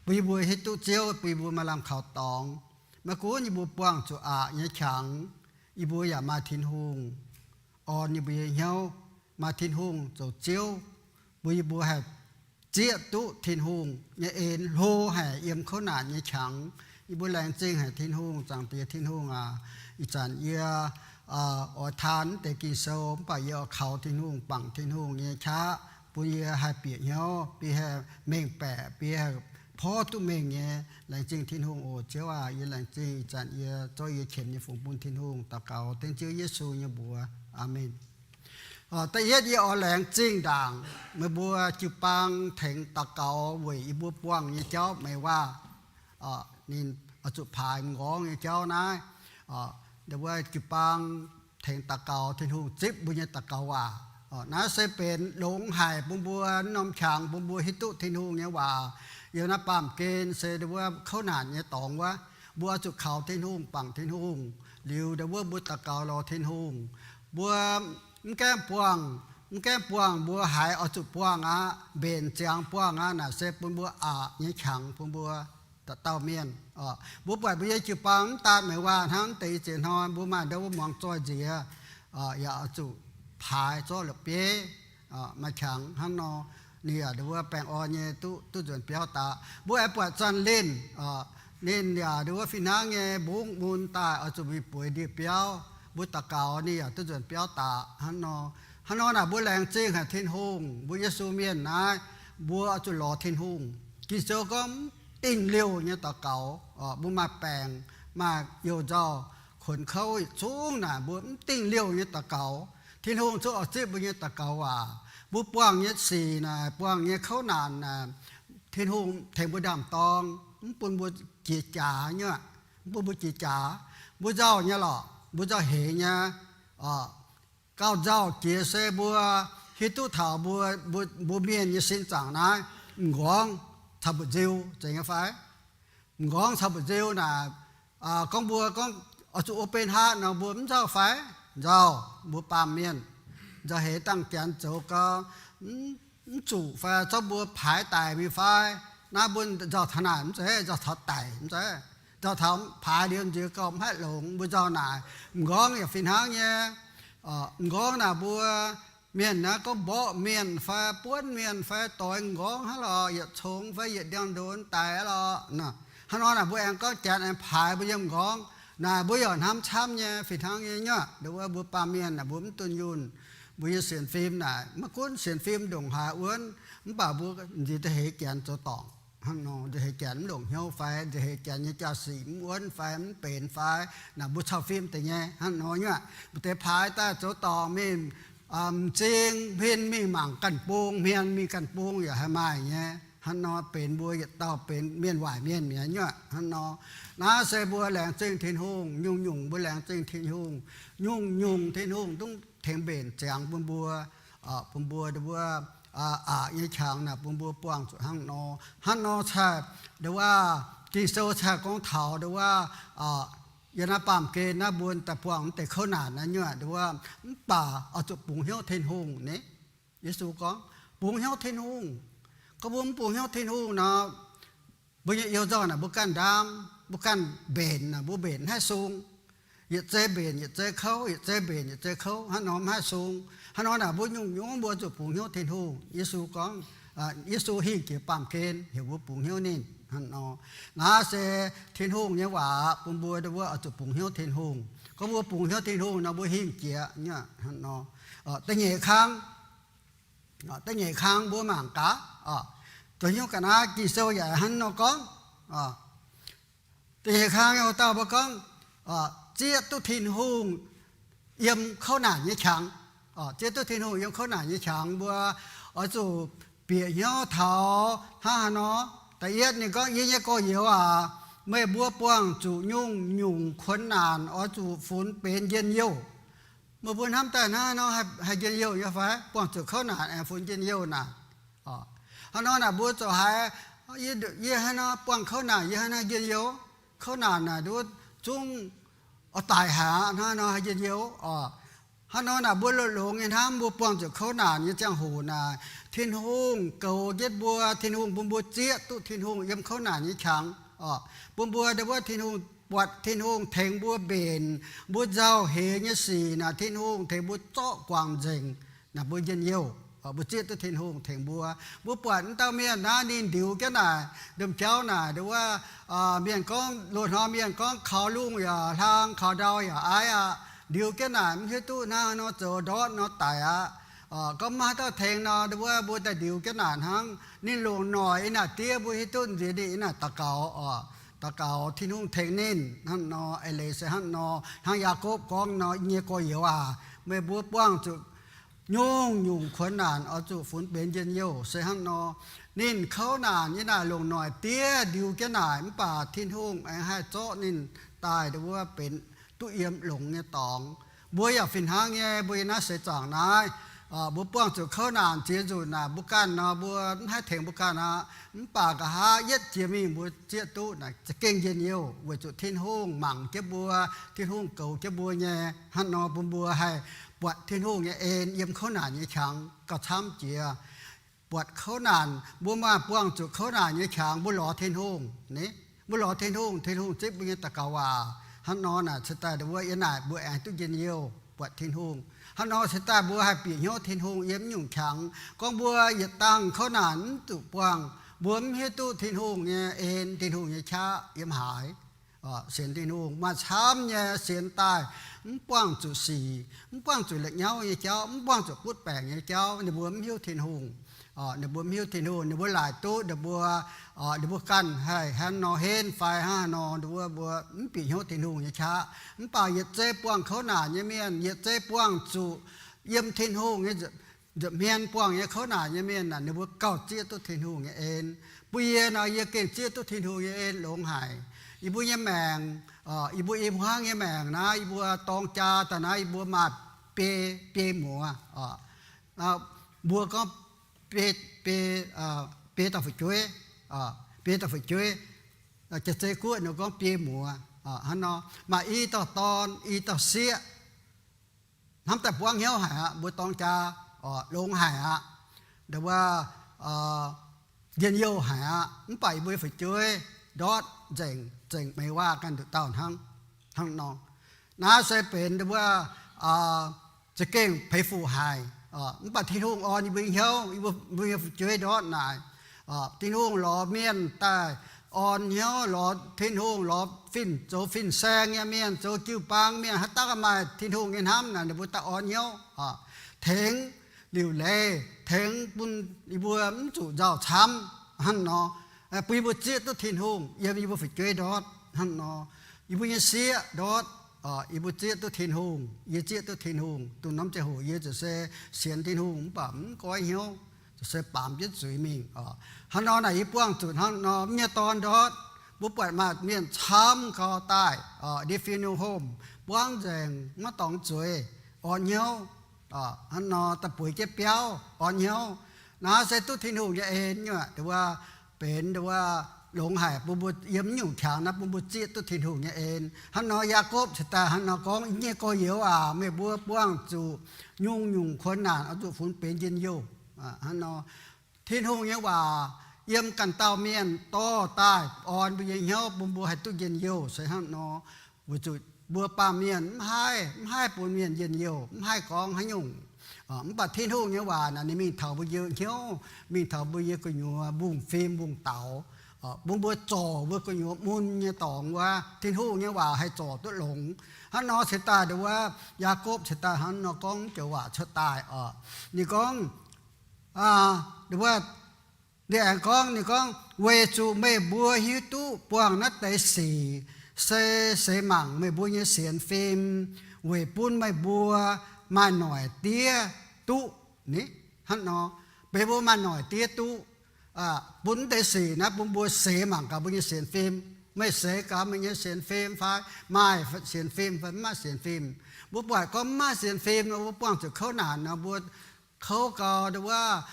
bun yie mbuo hiuv duqv Ziouv, bun yie mbuo maaih lamh kaux dorngx. Maiv gunv yie mbuo buangh zuqc aqc nyei qangx, yie mbuo yaac maaih Tin-Hungh orn yie mbuo nyei hnyouv, maaih Tin-Hungh zoux Ziouv, bun yie mbuo haih zieqv duqv Tin-Hungh nyei en hlo haic yiem kouv naanc nyei qangx. Yie mbuo laengz zingh haic Tin-Hungh. Zaangc Diex Tin-Hungh aac, ih zanc yie oix taan mv deix Ging-Sou, mv baac yie oix kaux Tin-Hungh, bangc Tin-Hungh nyei qaqv bun yie haih bieqc hnyouv, bun yie haih mengh baeqc, bun yie haih porv duqv mengh nyei. Laengz zingh Tin-Hungh oc. Ziouv aac, yie laengz zingh ih zanc yie zorqv yie qiemx nyei fungx bun Tin-Hungh, daux gaux dengv Ziouv Yesu nyei mbuox. Aamen. Da'yietv yie oix laengz zingh ndaangc meih mbuo jiu-baang tengx daux gaux weic yie mbuo buangh nyei jauv meih waac. Ninh oix zuqc paaix m'nqorngv nyei jauv naaiv. Wuov jiu-baang tengx daux gaux, Tin-Hungh zipv mbuo nyei daux gaux waac. Naaiv se benx longx haic bun mbuo, norm qangx bun mbuo hiuv duqv Tin-Hungh nyei waac. Yiem naaiv baamh gen se wuov kouv naanc nyei dorngx wuov, mbuo oix zuqc kaux Tin-Hungh, bangc Tin-Hungh, liuz wuov mbuo daux gaux lorz Tin-Hungh. Mbuo mv gaengh buangh, mv gaengh buangh, mbuo haiz oix zuqc buangh aqv, mbenc ziangx buangh aqv. Naaic se bun mbuo aqc nyei qangx bun mbuo dauh dauh mienh. Mbuo buatc mbuo nyei jiu-baang mv daan meih waac hnangv deix ziex hnoi, mbuo maaih ndau wuov muangx zoih nziex, yaac oix zuqc paaix zorqv la'bieiv. Maaih qangx hnangv nor, ninh yaac wuov baengh orn nyei duqv, duqv nzuonx biauv daaih. Mbuo aengx buatc Zanh Linh, ninh yaac wuov fih hnangv nyei mbungv mun daaih oix zuqc mingh bueix ndie-biauv. Mbuo daux gaux ninh yaac duqv nzuonx biauv daaih hnangv nor. Hnangv nor naaic mbuo laengz zingh haic Tin-Hungh, mbuo Yesu mienh naaiv, mbuo oix zuqc lorz Tin-Hungh. Ging-Sou gorngv mv dingh liouh nyei daux gaux, mbuo maaih baengc, maaih you-nzauh, kuonx kouv yietc zungv naaic mbuo mv dingh liouh nyei daux gaux, Tin-Hungh zungv oix zipv mbuo nyei daux gaux waac. Mbuo buangh nyei sic naaic, buangh nyei kouv naanc naaic, Tin-Hungh tengx mbuo ndaam-dorng, mv bun mbuo jiex jaax nyei, mv bun mbuo jiex jaax. Mbuo nzauh nyei lorqc, mbuo nzauh heix nyei. Gauh nzauh jiex se mbuo hiuv duqv taux mbuo, mbuo, mbuo mienh nyei sin zaangc naaiv, m'nqorngv caux mba'nziu zeiz nyei fai? M'nqorngv caux mba'nziu naaic, gorngv mbuo gorngv oix zuqc wuov benv hatv nor, mbuo mv nzauh fai? Nzauh. Mbuo baamh mienh nzauh heix dangh Janx zoux gau, mv zuqc fai? Zorqv mbuo paaix daic mingh fai? Naaiv mbuo nzauh taux naaic mv zeiz, nzauh taux daic mv zeiz, nzauh taux paaix liuz nziex gauh mv haih longx. Mbuo nzauh naaic, m'nqorngv yaac fih hnangv nyei. M'nqorngv naaic mbuo mienh naaiv gorngv mborqv mienh fai buonv mienh fai doix m'nqorngv hnangv lorqc, yietc congx fai yietc ndiangx-ndonx daic aqv lorqc. Hnangv nor naaic mbuo aengx gorngv Janx aengx paaix mbuo nyei m'nqorngv naaic, mbuo yaac hnamv camv nyei, fih hnangv nyei nyuoqc. Nduov wuov mbuo baamh mienh naaic mbuo mv dunh yunh. Mbuo nyei sienx fim naaic maiv gunv sienx fim ndongc haaix wuonv, mv baac mbuo nziex nzauh heix Janx zoux dorngc. Hnangv nor nzauh heix Janx mv longc hnyouv fai, nzauh heix Janx nyei jaa-sic mv wuonv fai mv benx fai, naaic mbuo cau fim deix nyei. Hnangv nor nyuoqc, mbuo deix paaix daaih zoux dorngc mingh, m'zing hmien mingh mangc ganh bung, hmien mingh ganh bung yaac haih maaih nyei. Hnangv nor benx mbuo yietc dauh benx mienh waaic mienh mi'aqv nyuoqc. Hnangv nor, naaiv se mbuo laengz zingh Tin-Hungh, nyungc-nyungc mbuo laengz zingh Tin-Hungh, nyungc-nyungc Tin-Hungh zungv tengx mbenc ziangx bun mbuo, bun mbuo ndon wuov aqc nyei qangx naaic bun mbuo buangh zuqc hnangv nor. Hnangv nor cai ndon wuov Ging-Sou cai gorngv taux ndon wuov yiem naaiv baamh gen naaiv mbuo daaih buangh mv deix kouv naanc naaiv nyuoqc ndon wuov, mv baac oix zuqc bungx hnyouv Tin-Hungh ni. Yesu gorngv, bungx hnyouv Tin-Hungh. Gorngv mbuo mv bungx hnyouv Tin-Hungh nor, mbuo nyei you nzorng naaic mbuo ganh ndaam, mbuo ganh mbenc naaic mbuo mbenc mv haih sung. Yietc zei mbenc yietc zei kouv, yietc zei mbenc yietc zei kouv, hnangv nor mv haih sung. Hnangv nor naaic mbuo nyungc-nyungc mbuo zuqc bungx hnyouv Tin-Hungh. Yesu gorngv, Yesu hingh jiex baamh gen heuc mbuo bungx hnyouv ninh hnangv nor. Naaiv se Tin-Hungh nyei waac bun mbuo ndon wuov oix zuqc bungx hnyouv Tin-Hungh. Gorngv mbuo bungx hnyouv Tin-Hungh nor mbuo hingh jiex nyuoqc hnangv nor. Da'nyeic kang, da'nyeic kang mbuo mangc gaax, zoux hnyouv ga'naaiv Ging-Sou yaac hnangv nor gorngv. Da'nyeic kang nyei hoc dauh mbuo gorngv, zieqv duqv Tin-Hungh yiem kouv naanc nyei qangx. Zieqv duqv Tin-Hungh yiem kouv naanc nyei qangx mbuo oix zuqc bieqc hnyouv taux hnangv haaix nor. Da'yietv ninh gorngv, Yie nyei gorx-youz aac, meih mbuo buangh zuqc nyungc-nyungc kuonx naanc oix zuqc funx benx njien-youh. Meih mbuo hnamv daaih hnangv haaix nor haih njien-youh nyei fai? Buangh zuqc kouv naanc aengx funx njien-youh naaic. Hnangv nor naaic mbuo ziouc haiz, yie hnangv nor buangh kouv naanc yie hnangv haaix njien-youh? Kouv naanc naaic nduov zungv oix daic haic aqv, hnangv haaix nor haih njien-youh oc? Hnangv nor naaic mbuo longx-longx nyei hnamv mbuo buangh zuqc kouv naanc nyei ziangh hoc naaic, Tin-Hungh goux jienv mbuo, Tin-Hungh bun mbuo zieqv duqv Tin-Hungh yiem kouv naanc nyei qangx oc. Bun mbuo ndon wuov Tin-Hungh, buatc Tin-Hungh tengx mbuo mbenc mbuo nzauh heix nyei sic naaic, Tin-Hungh tengx mbuo zorqv guangc nzengc naaic, mbuo njien-youh. Mbuo zieqv duqv Tin-Hungh tengx mbuo. Mbuo buatc wuov dauh mienh naaiv ninh ndiux jienv naaic, domh jauv naaic ndon wuov, mienh gorngv, loz-hnoi mienh gorngv kaux lungh yaac hlang, kaux ndau yaac aiv aqv. Ndiux jienv naaic mv hiuv duqv hnangv haaix nor zoux ndortv nor daic aqv. Gorngv maiv haaix dauh tengx nor, ndon wuov mbuo daaih ndiux jienv naaic hnangv. Ninh longc noic yiem naaic diev, mbuo hiuv duqv nziex ninh yiem naaic daux gaux oc. Daux gaux Tin-Hungh tengx ninh hnangv nor. Eix leiz se hnangv nor, hnangv Yaakopv gorngv nor, Yie nyei gorx-youz aac, meih mbuo buangh zuqc nyungc-nyungc kuonx naanc oix zuqc funx benx njien-youh se hnangv nor. Ninh kouv naanc yiem naaic longc noic diev ndiux jienv naaic, mv baac Tin-Hungh aengx haih zorqv ninh daaih ndon wuov benx duqv yiem longx nyei dorngx. Mbuo yaac fih hnangv nyei, mbuo yiem naaiv seix zaangc naaiv, mbuo buangh zuqc kouv naanc ziex nzunc naaic, mbuo ganh nor mbuo mv haih tengx mbuo ganh aqv. Mv baac nqa'haav yietv jiex mingh mbuo zieqv duqv naaic za'gengh njien-youh, weic zuqc Tin-Hungh mangc jienv mbuo, Tin-Hungh goux jienv mbuo nyei. Hnangv nor bun mbuo haih buatc Tin-Hungh nyei en yiem kouv naanc nyei qangx gauh camv jiex. Buatc kouv naanc, mbuo maaih buangh zuqc kouv naanc nyei qangx, mbuo lorz Tin-Hungh ni. Mbuo lorz Tin-Hungh, Tin-Hungh zipv mbuo nyei daux gaux waac. Hnangv nor naaic cingx daaih ndon wuov yiem naaic mbuo aengx duqv njien-youh buatc Tin-Hungh. Hnangv nor cingx daaih mbuo haih bieqc hnyouv Tin-Hungh yiem nyungc qangx. Gorngv mbuo yietc dangh kouv naanc mv zuqc buangh, mbuo mv hiuv duqv Tin-Hungh nyei en, Tin-Hungh nyei qaqv yiem haaix. Sienx Tin-Hungh maaih camv nyei sienx daaih mv buangh zuqc sic, mv buangh zuqc la'nyauv nyei jauv, mv buangh zuqc butv baengc nyei jauv, ninh mbuo mv hiuv Tin-Hungh. Ninh mbuo mv hiuv Tin-Hungh, ninh mbuo laaic duqv ninh mbuo, ninh mbuo ganh haih hnangv nor henv fai hnangv haaix nor, ninh mbuo, mbuo mv bieqc hnyouv Tin-Hungh nyei qaqv. Mv baac yietc zei buangh kouv naanc nyei mienh, yietc zei buangh zuqc yiem Tin-Hungh nyei nza'hmien buangh nyei kouv naanc nyei mienh naaic, ninh mbuo gauh zieqv duqv Tin-Hungh nyei en. Bun yie nor, yie gengh zieqv duqv Tin-Hungh nyei en longx haic. Yie mbuo nyei maengc, yie mbuo i hmuangv nyei maengc naaiv, yie mbuo dorng jaa daaih naaiv, yie mbuo maaih biei, biei muoz. Mbuo gorngv biei, biei, biei dauh fu'jueiv, biei dauh fu'jueiv. Jaav-zei guoqv ninh gorngv biei muoz. Hnangv nor, maaih i dauh dorn, i dauh sieqv. Hnamv daaih buangv hnyouv haic aqv, mbuo dorng jaa, longx haic aqv, ndon wuov, njien-youh haic aqv. Mv baac yie mbuo nyei fu'jueiv ndortv nzengc, zengc meix waac ganh nduqc dauh hnangv. Hnangv nor, naaiv se benx ndon wuov za'gengh peix fuc haic. Mv baac Tin-Hungh orn yie mbuo nyei hnyouv, yie mbuo, mbuo nyei fu'jueiv ndortv naaic. Tin-Hungh lorz mienh daaih orn hnyouv, lorz Tin-Hungh lorz fin, zoux fin-saeng nyei mienh, zoux jiu-baang mienh, haaix dauh maaih Tin-Hungh nyei hnamv naaic, ninh mbuo daaih orn hnyouv, tengx liuc leiz, tengx bun yie mbuo mv zuqc nzauh camv hnangv nor. Bun yie mbuo zieqv duqv Tin-Hungh yiem yie mbuo fu'jueiv ndortv hnangv nor. Yie mbuo nyei sieqv ndortv, yie mbuo zieqv duqv Tin-Hungh, yie zieqv duqv Tin-Hungh. Dongh norm ziangh hoc yie ziouc se sienx Tin-Hungh mv baac mv goiv hnyouv. se baamz jienv zuiz mingh oc. Hnangv nor naaic yie buangh zuqc hnangv nor nyei dorn ndortv, mbuo buatc maaih mienh camv gau daaih oc, ndie fih nungh homh, buangv nzengc, maiv dorngx zueiz, orn hnyouv. Hnangv nor daaih bueix jienv biauv, orn hnyouv. Naaiv se duqv Tin-Hungh nyei en nyuoqc, nduov benx nduov longx haic bun mbuo yiem nyungc qangx naaiv bun mbuo zieqv duqv Tin-Hungh nyei en. Hnangv nor Yaakopv cingx daaih hnangv nor gorngv, Nyei gorx-youz aac, meih mbuo buangh zuqc nyungc-nyungc kuonx naanc oix zuqc funx benx njien-youh. Hnangv nor Tin-Hungh nyei waac yiem ganh dauh mienh dorh daaih orn mbuo nyei hnyouv bun mbuo haih duqv njien-youh se hnangv nor. Weic zuqc mbuo baamh mienh mv haih, mv haih bun mienh njien-youh, mv haih gorngv haaix nyungc. Mv baac Tin-Hungh nyei waac naaic ninh mingh taux mbuo nyei hnyouv, mingh taux mbuo nyei gu'nyuoz mbungv-fim mbungv-daux, bun mbuo zorc mbuo gu'nyuoz mun nyei dorngx wuov. Tin-Hungh nyei waac haih zorc duqv longx. Hnangv nor cingx daaih nduov Yaakopv cingx daaih hnangv nor gorngv joux waac cuotv daaih oc. Ninh gorngv, nduov, ninh aengx gorngv, ninh gorngv, Weic zuqc meih mbuo hiuv duqv buangh naaiv deix sic se seix mangc meih mbuo nyei sienx fim, weic bun meih mbuo maaih noic diev duqv. Ni, hnangv nor, meih mbuo maaih noic diev duqv. Bun naaiv deix sic naaiv bun mbuo seix mangc gaax mbuo nyei sienx fim. Meih seix gaax meih nyei sienx fim fai maaih sienx fim fai mv maaih sienx fim. Mbuo buatc gorngv mv maaih sienx fim nor, mbuo buangh zuqc kouv naanc nor, mbuo kouv gau nduov,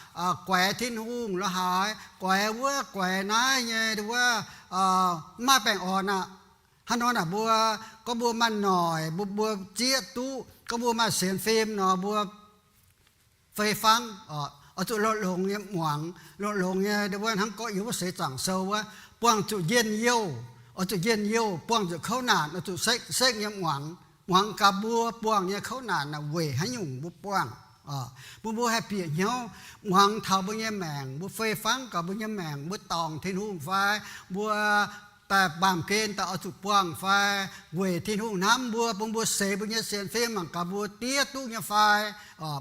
guaix Tin-Hungh lorz haaix, guaix wuov guaix naaiv nyei nduov, mv maaih baengh orn aqv. Hnangv nor naaic mbuo gorngv mbuo maaih noic, mbuo, mbuo zieqv duqv, gorngv mbuo maaih sienx fim nor, mbuo fei fangv, oix zuqc longx-longx nyei muangx, longx-longx nyei nduov hnangv gorngv yiem wuov seix zaangc sou wuov, buangh zuqc njien-youh, oix zuqc njien-youh, buangh zuqc kouv naanc, oix zuqc sekv-sekv nyei muangx, muangx gaax mbuo buangh nyei kouv naanc naaic weic haaix nyungc mbuo buangh. Bun mbuo haih bieqc hnyouv muangx taux mbuo nyei maengc, mbuo fei fangv gaax mbuo nyei maengc, mbuo dorngc Tin-Hungh fai mbuo daaih baamh gen daaih oix zuqc buangh fai weic Tin-Hungh hnamv mbuo, bun mbuo seix mbuo nyei sienx fim mangc gaax mbuo diev duqv nyei fai.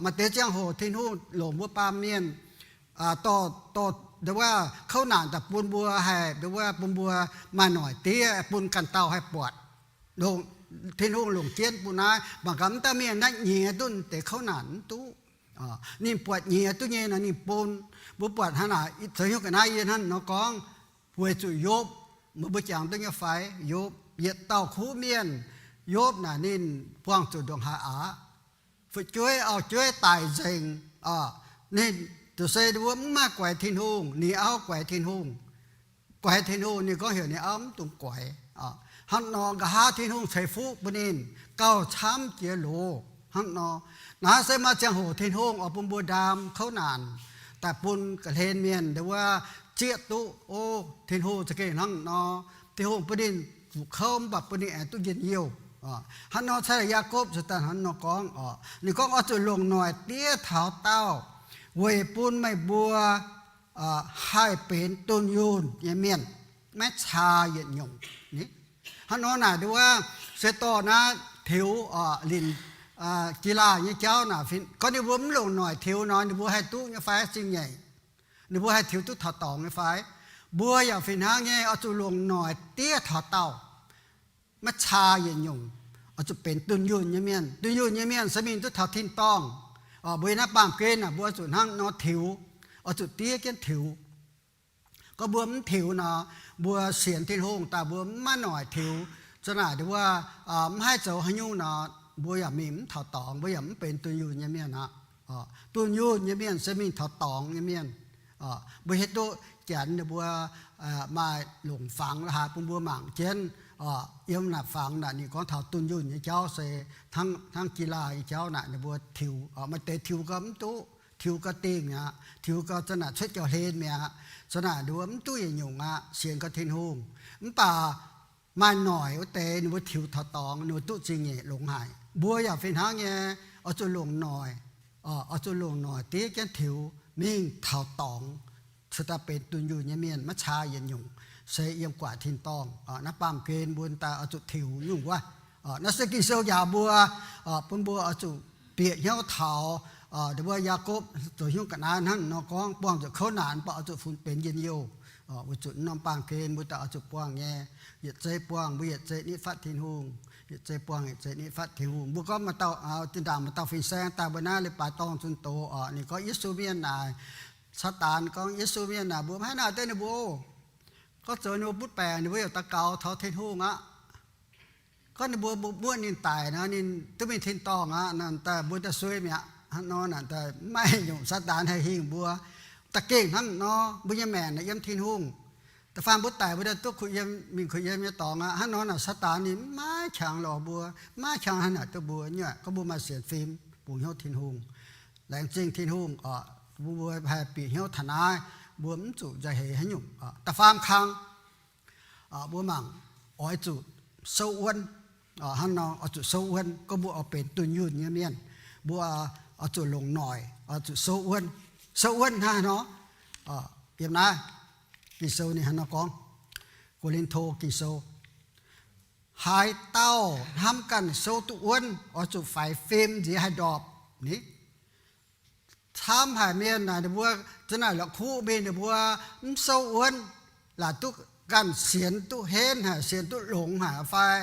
Maaih deix ziangh hoc Tin-Hungh longc mbuo baamh mienh dorh, dorh nduov kouv naanc daaih bun mbuo haih nduov bun mbuo maaih noic diev, bun ganh dauh haih buatc. Tin-Hungh longc jienv bun naaiv, mangc gaax mv dauh mienh naaiv nyiex duqv deix kouv naanc mv duqv. Ninh buatc nyiex duqv nyei nor ninh bun. Mbuo buatc hnangv naaic, zoux hnyouv ga'naaiv yie hnangv nor gorngv, weic zuqc Yopv, meih mbuo jangx duqv nyei fai? Yopv, yietc dauh kuv mienh, Yopv naaic ninh buangh zuqc ndongc haaix aqv? Fu'jueiv auv-jueiv daic nzengc. Ninh, se mbuo mv maaih guaix Tin-Hungh, ninh auv guaix Tin-Hungh. Guaix Tin-Hungh, ninh gorngv heuc ninh auv mv dungx guaix. Hnangv nor nqa'haav Tin-Hungh ceix fuqv bun ninh gauh camv jiex loz hnangv nor. Naaiv se maaih ziangh hoc Tin-Hungh oix bun mbuo ndaam kouv naanc daaih bun ga'hlen mienh nduov zieqv duqv, o, Tin-Hungh za'gengh hnangv nor. Tin-Hungh bun ninh zuqc kouv mv baac bun ninh aengx duqv njien-youh. Hnangv nor cai Yaakopv se daaih hnangv nor gorngv oc. Ninh gorngv, Oix zuqc longc noic diev taux daauh weic bun meih mbuo haih benx dunh yunh nyei mienh, maiv caa yietc nyungc. Hnangv nor naaic nduov se dorh naaiv tiux linc Gilaa nyei jauv naaic, gorngv ninh mbuo mv longc noic tiux nor, ninh mbuo haih duqv nyei fai zingh nyeic? Ninh mbuo haih tiux duqv taux dorngx nyei fai? Mbuo yaac fih hnangv nyei, oix zuqc longc noic diev taux daauh, maiv caa yietc nyungc, oix zuqc benx dunh yunh nyei mienh. Dunh yunh nyei mienh se mingh duqv taux tin-dorngh. Mbuo yiem naaiv baamh gen naaic mbuo oix zuqc hnangv nor tiux, oix zuqc diev jienv tiux. Gorngv mbuo mv tiux nor, mbuo sienx Tin-Hungh daaih mbuo mv maaih noic tiux, za'naaic nduov mv haih zoux haaix nyungc nor, mbuo yaac mingh mv taux dorngx, mbuo yaac mv benx dunh yunh nyei mienh aqv. Dunh yunh nyei mienh se mingh taux dorngx nyei mienh. Mbuo hiuv duqv Janx ninh mbuo maaih longc fangx la'haaix bun mbuo mangc jienv. Yiem naaic fangx naaic ninh gorngv taux dunh yunh nyei jauv se hnangv Gilaa nyei jauv naaic ninh mbuo tiux, maaih deix tiux gau mv duqv, tiux gau dingh mi'aqv, tiux gau za'naaic cuotv jauv-hlen mi'aqv, za'naaic ninh mbuo mv duqv yietc nyungc aqv, sienx gau Tin-Hungh. Mv baac maaih noic wuov deix ninh mbuo tiux taux dorngx, ninh mbuo duqv zingh nyeic longx haic. Mbuo yaac fih hnangv nyei, oix zuqc longc noic, oix zuqc longc noic diev jienv tiux mingh taux dorngx, cingx daaih benx dunh yunh nyei mienh maiv caa yietc nyungc, se yiem guaax tin-dorngh. Naaiv baamh gen mbuo daaih oix zuqc tiux nyungc wuov. Naaiv se Ging-Sou njaaux mbuo, bun mbuo oix zuqc bieqc hnyouv taux, mbuo Yaakopv zoux hnyouv ga'naaiv hnangv nor gorngv, buangh zuqc kouv naanc mv baac oix zuqc funx benx njien-youh. Weic zuqc norm baamh gen mbuo daaih oix zuqc buangh nyei. Yietc zei buangh mbuo yietc zei nitv fatv Tin-Hungh. Yietc zei buangh yietc zei nitv fatv Tin-Hungh. Mbuo gorngv maaih dauh, zinh ndaangc maaih dauh fin-saeng daaih mbuo naaiv leiz-baaix dorngh zunh doz oc, ninh gorngv Yesu mienh naaic Saadaan gorngv Yesu mienh naaic, mbuo maiv haih naaic deix ninh mbuo oc. Gorngv zoux ninh mbuo butv baengc, ninh mbuo yaac daux gaux taux Tin-Hungh aqv. Gorngv ninh mbuo muoqv ninh daic nor, ninh duqv mingh tin-dorngh aqv. Naaic daaih mbuo daaih suei mi'aqv. Hnangv nor naaic daaih maiv nyungc Saadaan haih hingh mbuo. Da'gengh hnangv nor, mbuo nyei maengc naaic yiem Tin-Hungh. Da'faanh mbuo daic mbuo daaih duqv kuh yiem, mingh kuh yiem nyei dorngx aqv. Hnangv nor naaic Saadaan ninh maiv qangx lorz mbuo, maiv qangx haaix naaic duqv mbuo nyei. Gorngv mbuo maaih sienx fim, bungx hnyouv Tin-Hungh, laengz zingh Tin-Hungh oc, mbuo haih bieqc hnyouv taux naaiv, mbuo mv zuqc nzauh heix haaix nyungc. Da'faam kang, mbuo mangc oix zuqc souv wuonv. Hnangv nor oix zuqc souv wuonv, gorngv mbuo oix benx dunh yunh nyei mienh, mbuo oix zuqc longc noic, oix zuqc souv wuonv. Souv wuonv hnangv haaix nor? Yiem naaiv Ging-Sou ninh hnangv nor gorngv, Ko^lin^to Ging-Sou, haaix dauh hnamv ganh souv duqv wuonv, oix zuqc faix fim nziex haih ndorpc ni. Camv haic mienh naaic, ninh mbuo za'naaic la'kuqv mingh, ninh mbuo mv souv wuonv, laaic duqv ganh sienx duqv henv haic, sienx duqv longx haic fai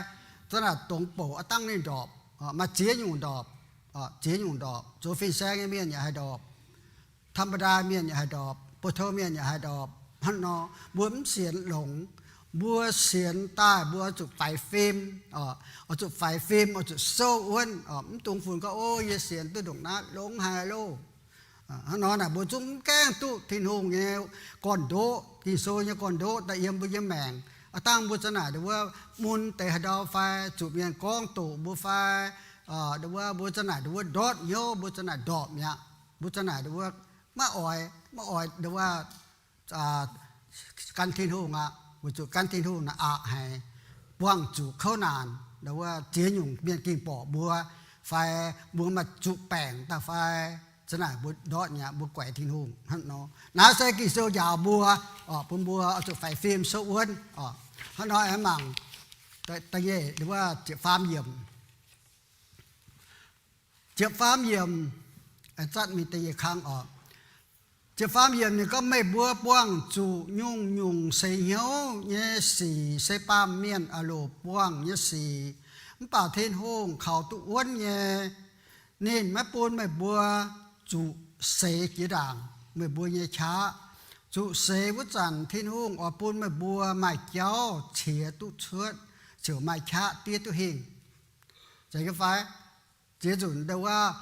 za'naaic dongz bouc aqv dangv ninh ndorpc. Maaih ziex nyungc ndorpc, ziex nyungc ndorpc. Zoux fin-saeng nyei mienh yaac haih ndorpc, ธรรมดา mienh yaac haih ndorpc, ปุถุชน mienh yaac haih ndorpc. Hnangv nor, mbuo mv sienx longx, mbuo sienx daaih mbuo oix zuqc faix fim, oix zuqc faix fim, oix zuqc souv wuonv. Mv dungx funx gorngv, O, yie sienx duqv ndongc naaiv longx haic loh. Hnangv nor naaic mbuo zungv mv gaengh duqv Tin-Hungh nyei gorn-ndoqv, Ging-Sou nyei gorn-ndoqv daaih yiem mbuo nyei maengc. Aav dangh mbuo za'naaic ndongc wuov mun deix haaix ndau fai zuqc mienh gorngv doqc mbuo fai, ndongc wuov mbuo za'naaic ndongc wuov ndortv hnyouv, mbuo za'naaic ndorpc mi'aqv. Mbuo za'naaic ndongc wuov maiv oix, maiv oix ndongc wuov gan Tin-Hungh aqv. Weic zuqc gan Tin-Hungh naaic aqc haic, buangh zuqc kouv naanc, ndongc wuov ziex nyungc mienh ging borqc mbuo, fai mbuo maaih zuqc baengc daaih fai za'naaic mbuo ndortv mi'aqv, mbuo guaix Tin-Hungh hnangv nor. Naaiv se Ging-Sou njaaux mbuo, bun mbuo oix zuqc faix fim souv wuonv. Hnangv nor aengx mangc da'nyeic ndongc wuov ziepc faam yiemc. Ziepc faam yiemc, aengx zatv mingh da'nyeic kang oc. Ziepc faam yiemc ninh gorngv, Meih mbuo buangh zuqc nyungc-nyungc seix hnyouv nyei sic se baamh mienh aah loc buangh nyei sic. Mv baac Tin-Hungh kaux duqv wuonv nyei. Ninh maiv bun meih mbuo zuqc seix jiex ndaangc meih mbuo nyei qaqv. Zuqc seix wuov zanc Tin-Hungh oix bun meih mbuo maaih jauv qiex duqv cuotv, ziouc maaih qaqv diev duqv hingh. Zeiz nyei fai? Ziex nzunc ndongc wuov,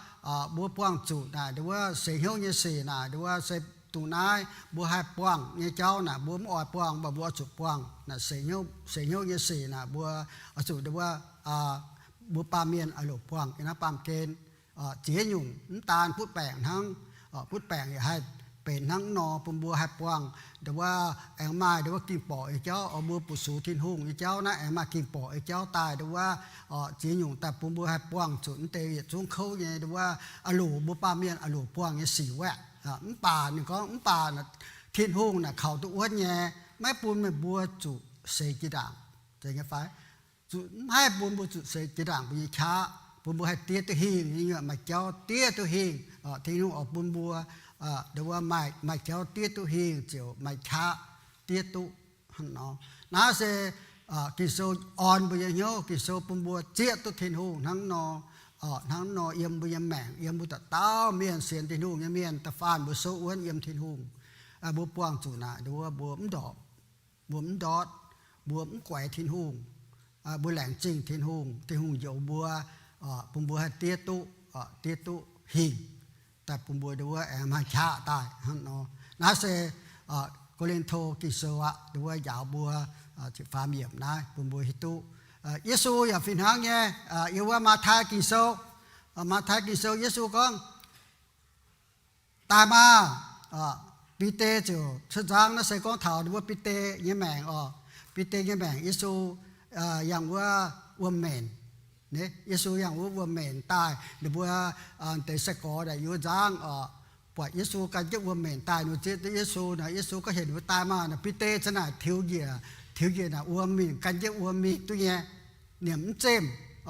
mbuo buangh zuqc naaic ndongc wuov seix hnyouv nyei sic naaic ndongc wuov se dongh naaiv mbuo haih buangh nyei jauv naaic mbuo mv oix buangh, mv baac mbuo oix zuqc buangh naaic seix hnyouv, seix hnyouv nyei sic naaic mbuo oix zuqc ndongc wuov, mbuo baamh mienh aah loc buangh yiem naaiv baamh gen. Ziex nyungc mv daan butv baengc hnangv, butv baengc yaac haih benx hnangv nor bun mbuo haih buangh ndongc wuov aengx maaih ndongc wuov ging-borqc nyei jauv. Oix mbuo bu sux Tin-Hungh nyei jauv naaiv aengx maaih ging-borqc nyei jauv daaih ndongc wuov, ziex nyungc daaih bun mbuo haih buangh zuqc mv deix yietc zungv kouv nyei ndongc wuov aah loc mbuo baamh mienh aah loc buangh nyei sic wuov. Mv baac ninh gorngv mv baac Tin-Hungh naaic kaux duqv wuonv nyei, maiv bun meih mbuo zuqc seix jiex ndaangc. Zeiz nyei fai? Zuqc mv haih bun mbuo zuqc seix jiex ndaangc mbuo nyei qaqv, bun mbuo haih diev duqv hingh, maaih jauv diev duqv hingh. Tin-Hungh oix bun mbuo ndongc wuov maaih, maaih jauv diev duqv hingh ziouc maaih qaqv diev duqv hnangv nor. Naaiv se Ging-Sou orn mbuo nyei hnyouv, Ging-Sou bun mbuo zieqv duqv Tin-Hungh hnangv nor. Hnangv nor yiem mbuo nyei maengc, yiem mbuo dauh dauh mienh sienx Tin-Hungh nyei mienh, da'faanh mbuo souv wuonv yiem Tin-Hungh, mbuo buangh zuqc naaic ndongc wuov mbuo mv ndorpc, mbuo mv ndortv, mbuo mv guaix Tin-Hungh, mbuo laengz zingh Tin-Hungh, Tin-Hungh njoux mbuo, bun mbuo haih diev duqv, diev duqv hingh, daaih bun mbuo ndongc wuov aengx maaih qaqv daaih hnangv nor. Naaiv se Ko^lin^to Ging-Sou aqv, ndongc wuov njaaux mbuo ziepc faam yiemc naaiv bun mbuo hiuv duqv Yesu yaac fih hnangv nyei. Yiem wuov Matv^tai Ging-Sou, Matv^tai Ging-Sou Yesu gorngv, Daaih maah! Bide ziouc cuotv nzangv. Naaiv se gorngv taux ndongc wuov Bide nyei maengc oc. Bide nyei maengc, Yesu yangh wuov wuom-menc. Yesu yangh wuov wuom-menc daaih, ninh mbuo deix sai-gorx daaih yiem wuov nzangv oc, buatc Yesu gan jienv wuom-menc daaih nor, zieqv duqv Yesu nor, Yesu gorngv heuc ninh mbuo daaih maah! Naaic Bide zanc naaic tiux njiec, tiux njiec naaic wuom mingh, gan jienv wuom mingh duqv nyei. Ninh mv zemh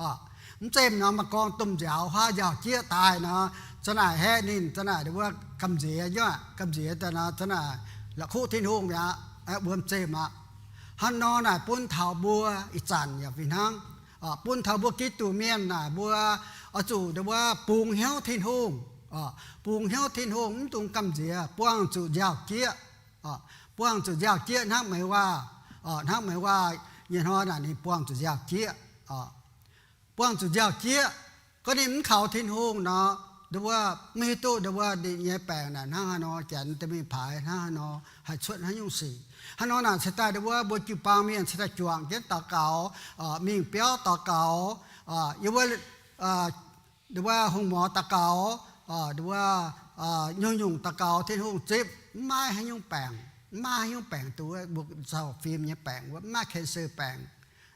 oc. Mv zemh nor, maaih gorngv domh nziaaux huaav nziaaux jieqv daaih nor, zanc naaic haeqv ninh, zanc naaic ndongc wuov gamh nziex nyei, gamh nziex daaih nor, zanc naaic la'kuqv Tin-Hungh mi'aqv, wuom zemh aqv. Hnangv nor naaic bun taux mbuo ih zanc yaac fih hnangv. Bun taux mbuo Giduc mienh naaic mbuo oix zuqc ndongc wuov bungx hnyouv Tin-Hungh. Bungx hnyouv Tin-Hungh mv dungx gamh nziex, buangh zuqc nziaaux-jieqv. Buangh zuqc nziaaux-jieqv hnangv meih waac, hnangv meih waac nyei hnoi naaic ninh buangh zuqc nziaaux-jieqv. Buangh zuqc nziaaux-jieqv, gorngv ninh mv kaux Tin-Hungh nor, nduov, mv hiuv duqv nduov ninh nyei baengc naaic hnangv haaix nor, janx deix mingh paaix hnangv haaix nor, haih cuotv haaix nyungc sic. Hnangv nor naaic cingx daaih nduov mbuo jiu-baang mienh cingx daaih juangc jienv daux gaux, mingh biauv daux gaux, yiem wuov nduov hungh morz daux gaux, nduov nyungc-nyungc daux gaux Tin-Hungh zipv, mv maaih haaix nyungc baengc, mv maaih haaix nyungc baengc duqv mbuo cau fim nyei baengc wuov, mv maaih cancer baengc.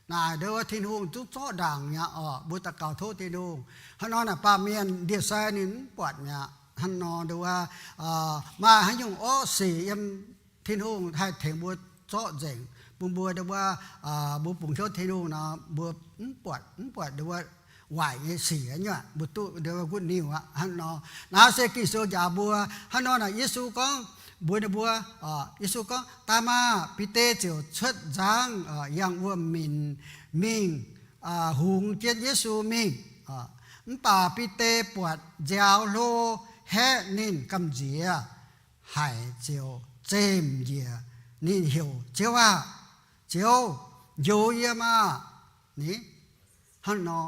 Naaic nduov Tin-Hungh zungv zorqv ndaangc mi'aqv oc. Mbuo daux gaux tov Tin-Hungh. Hnangv nor naaic baamh mienh ndie-sai ninh mv buatc mi'aqv. Hnangv nor nduov maaih haaix nyungc orqv sic yiem Tin-Hungh haih tengx mbuo zorqv nzengc, bun mbuo nduov mbuo bungx hnyouv Tin-Hungh nor, mbuo mv buatc, mv buatc nduov waaic nyei sic nyuoqc, mbuo duqv nduov good news aqv. Hnangv nor, naaiv se Ging-Sou njaaux mbuo. Hnangv nor naaic Yesu gorngv mbuox ninh mbuo, Yesu gorngv, Daaih maah! Bide ziouc cuotv nzangv yangh wuom-minc mingh, hungx jienv Yesu mingh. Mv baac Bide buatc nziaaux hlo haeqv ninh gamh nziex haic ziouc zemh njiec. Ninh heuc, Ziouv aah! Ziouv, njoux yie maah! Ni, hnangv nor,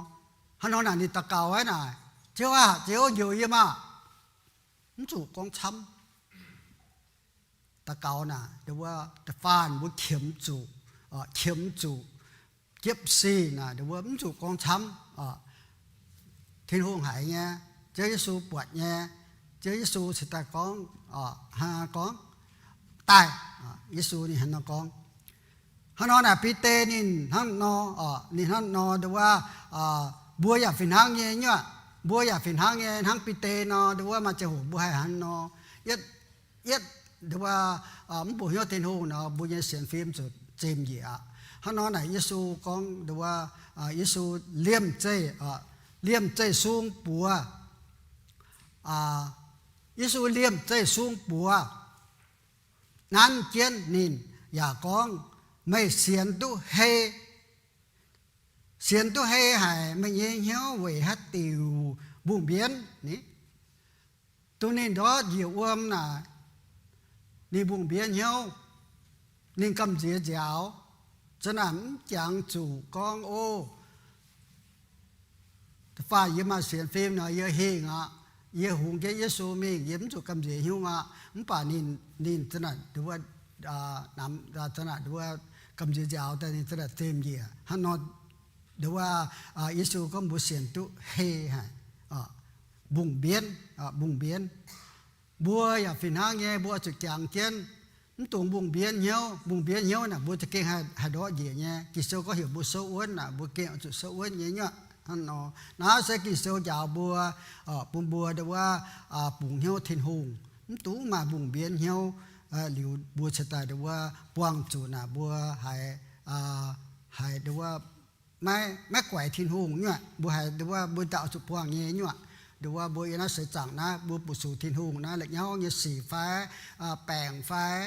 hnangv nor naaic ninh daux gaux wuov naaic, Ziouv aah! Ziouv, njoux yie maah! Mv zuqc gorngv camv. Daux gaux naaic nduov wuov da'faanh mbuo qiemx zuqc, qiemx zuqc jiepv sic naaic nduov wuov mv zuqc gorngv camv. Tin-Hungh haiz nyei, Ziouv Yesu buatc nyei. Ziouv Yesu cingx daaih gorngv, hnangv gorngv, Daaih! Yesu ninh hnangv nor gorngv. Hnangv nor naaic Bide ninh hnangv nor, ninh hnangv nor nduov wuov, mbuo yaac fih hnangv nyei nyuoqc. Mbuo yaac fih hnangv nyei, hnangv Bide nor nduov wuov maaih ziangh hoc mbuo haih hnangv nor, yietv, yietv nduov wuov mv bungx hnyouv Tin-Hungh nor, mbuo nyei sienx fim zuqc zemh njiec aqv. Hnangv nor naaic Yesu gorngv nduov wuov, Yesu liemh zeih, liemh zeih sung buoz. Yesu liemh zeih sung buoz, nanv jienv ninh yaac gorngv, Meih sienx duqv hei, sienx duqv hei haic, meih nyei hnyouv weic haaix diuc mbungh mbienv? Ni, dongh ninh ndortv njiec wuom naaic, ninh mbungh mbienv hnyouv, ninh gamh nziex nziaaux, zanc naaic mv jangx zuqc gorngv, O, da'faanh yie maaih sienx fim nor, yie hingh aqv. Yie hungx jienv Yesu mingh, yie mv zuqc gamh nziex hnyouv aqv. Mv baac ninh, ninh zanc naaic nduov wuov, zanc naaic nduov wuov gamh nziex nziaaux daaih, ninh zanc naaic zemh njiec. Hnangv nor nduov wuov Yesu gorngv mbuo sienx duqv hei haic, mbungh mbienv, mbungh mbienv. Mbuo yaac fih hnangv nyei, mbuo oix zuqc jangx jienv, mv dungx mbungh mbienv hnyouv. Mbungh mbienv hnyouv naaic mbuo za'gengh haih, haih ndortv njiec nyei. Ging-Sou gorngv heuc mbuo souv wuonv naaic, mbuo gengh oix zuqc souv wuonv nyei nyuoqc. Hnangv nor, naaiv se Ging-Sou njaaux mbuo, bun mbuo nduov wuov bungx hnyouv Tin-Hungh, mv dungx maaih mbungh mbienv hnyouv. Liuz mbuo cingx daaih nduov wuov buangh zuqc naaic mbuo haiz, haiz nduov wuov maiv, maiv guaix Tin-Hungh nyuoqc. Mbuo haiz nduov wuov mbuo daaih oix zuqc buangh nyei nyuoqc. Nduov wuov mbuo yiem naaiv seix zaangc naaiv, mbuo bu-sux Tin-Hungh naaiv, la'nyauv nyei sic fai, baengc fai,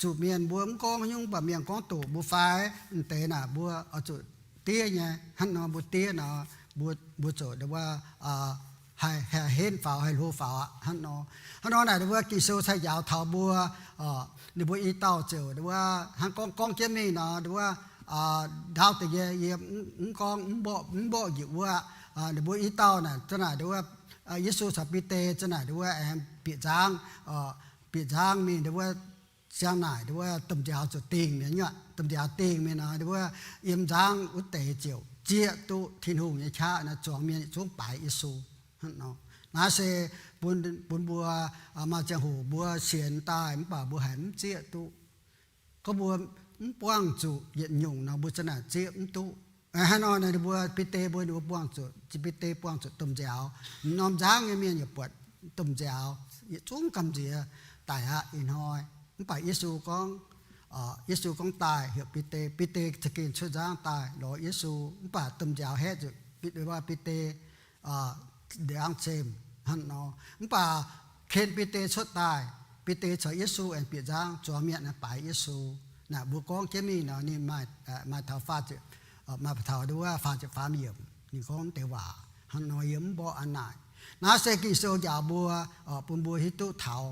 zuqc mienh mbuo mv gorngv nyungc, mv baac mienh gorngv doqc mbuo fai, m'deix naaic mbuo oix zuqc diev nyei. Hnangv nor mbuo diev nor, mbuo, mbuo ziouc nduov wuov haih, haih henv faaux, haih hlo faaux aqv. Hnangv nor, hnangv nor naaic nduov wuov Ging-Sou cai njaaux taux mbuo, ninh mbuo i dauh ziouc nduov wuov hnangv gorngv, gorngv jienv mingh nor, nduov wuov ndaauv deix nyei, yie mv gorngv, mv mborqv, mv mborqv njiec wuov. Ninh mbuo i dauh naaic, zanc naaic nduov wuov Yesu caux Bide zanc naaic nduov wuov aengx bieqc nzangv, bieqc nzangv mingh nduov wuov ziang naaic nduov wuov domh nziaaux zuqc dingh mienh nyuoqc. Domh nziaaux dingh mienh nor, nduov wuov yiem nzangv wuov deix ziouc zieqv duqv Tin-Hungh nyei qaqv nor, zuangx mienh zungv baaix Yesu. Hnangv nor, naaiv se bun, bun mbuo maaih ziangh hoc mbuo sienx daaih mv baac mbuo haiz mv zieqv duqv. Gorngv mbuo mv buangh zuqc yietc nyungc nor, mbuo zanc naaic zieqv mv duqv. Hnangv nor, ninh mbuo Bide mbuo, ninh mbuo buangh zuqc, Bide buangh zuqc domh nziaaux. M'normh nzangv nyei mienh yaac buatc domh nziaaux yietc zungv gamh nziex daic aqv ih hnoi. Mv baac Yesu gorngv, Yesu gorngv daaih heuc Bide, Bide za'gengh cuotv nzangv daaih lorz Yesu. Mv baac domh nziaaux haeqv zuqc Bide, Bide nzangv zemh hnangv nor. Mv baac ken Bide cuotv daaih, Bide caux Yesu aengx bieqc nzangv, zuangx mienh aengx baaix Yesu. Naaic mbuo gorngv jienv mingh nor, ninh maaih, maaih taux faah ziepc, maaih taux nduov wuov faah ziepc faam yiemc, ninh gorngv deix waac hnangv nor, yie mv mborqv aqv naaic. Naaiv se Ging-Sou njaaux mbuo, bun mbuo hiuv duqv taux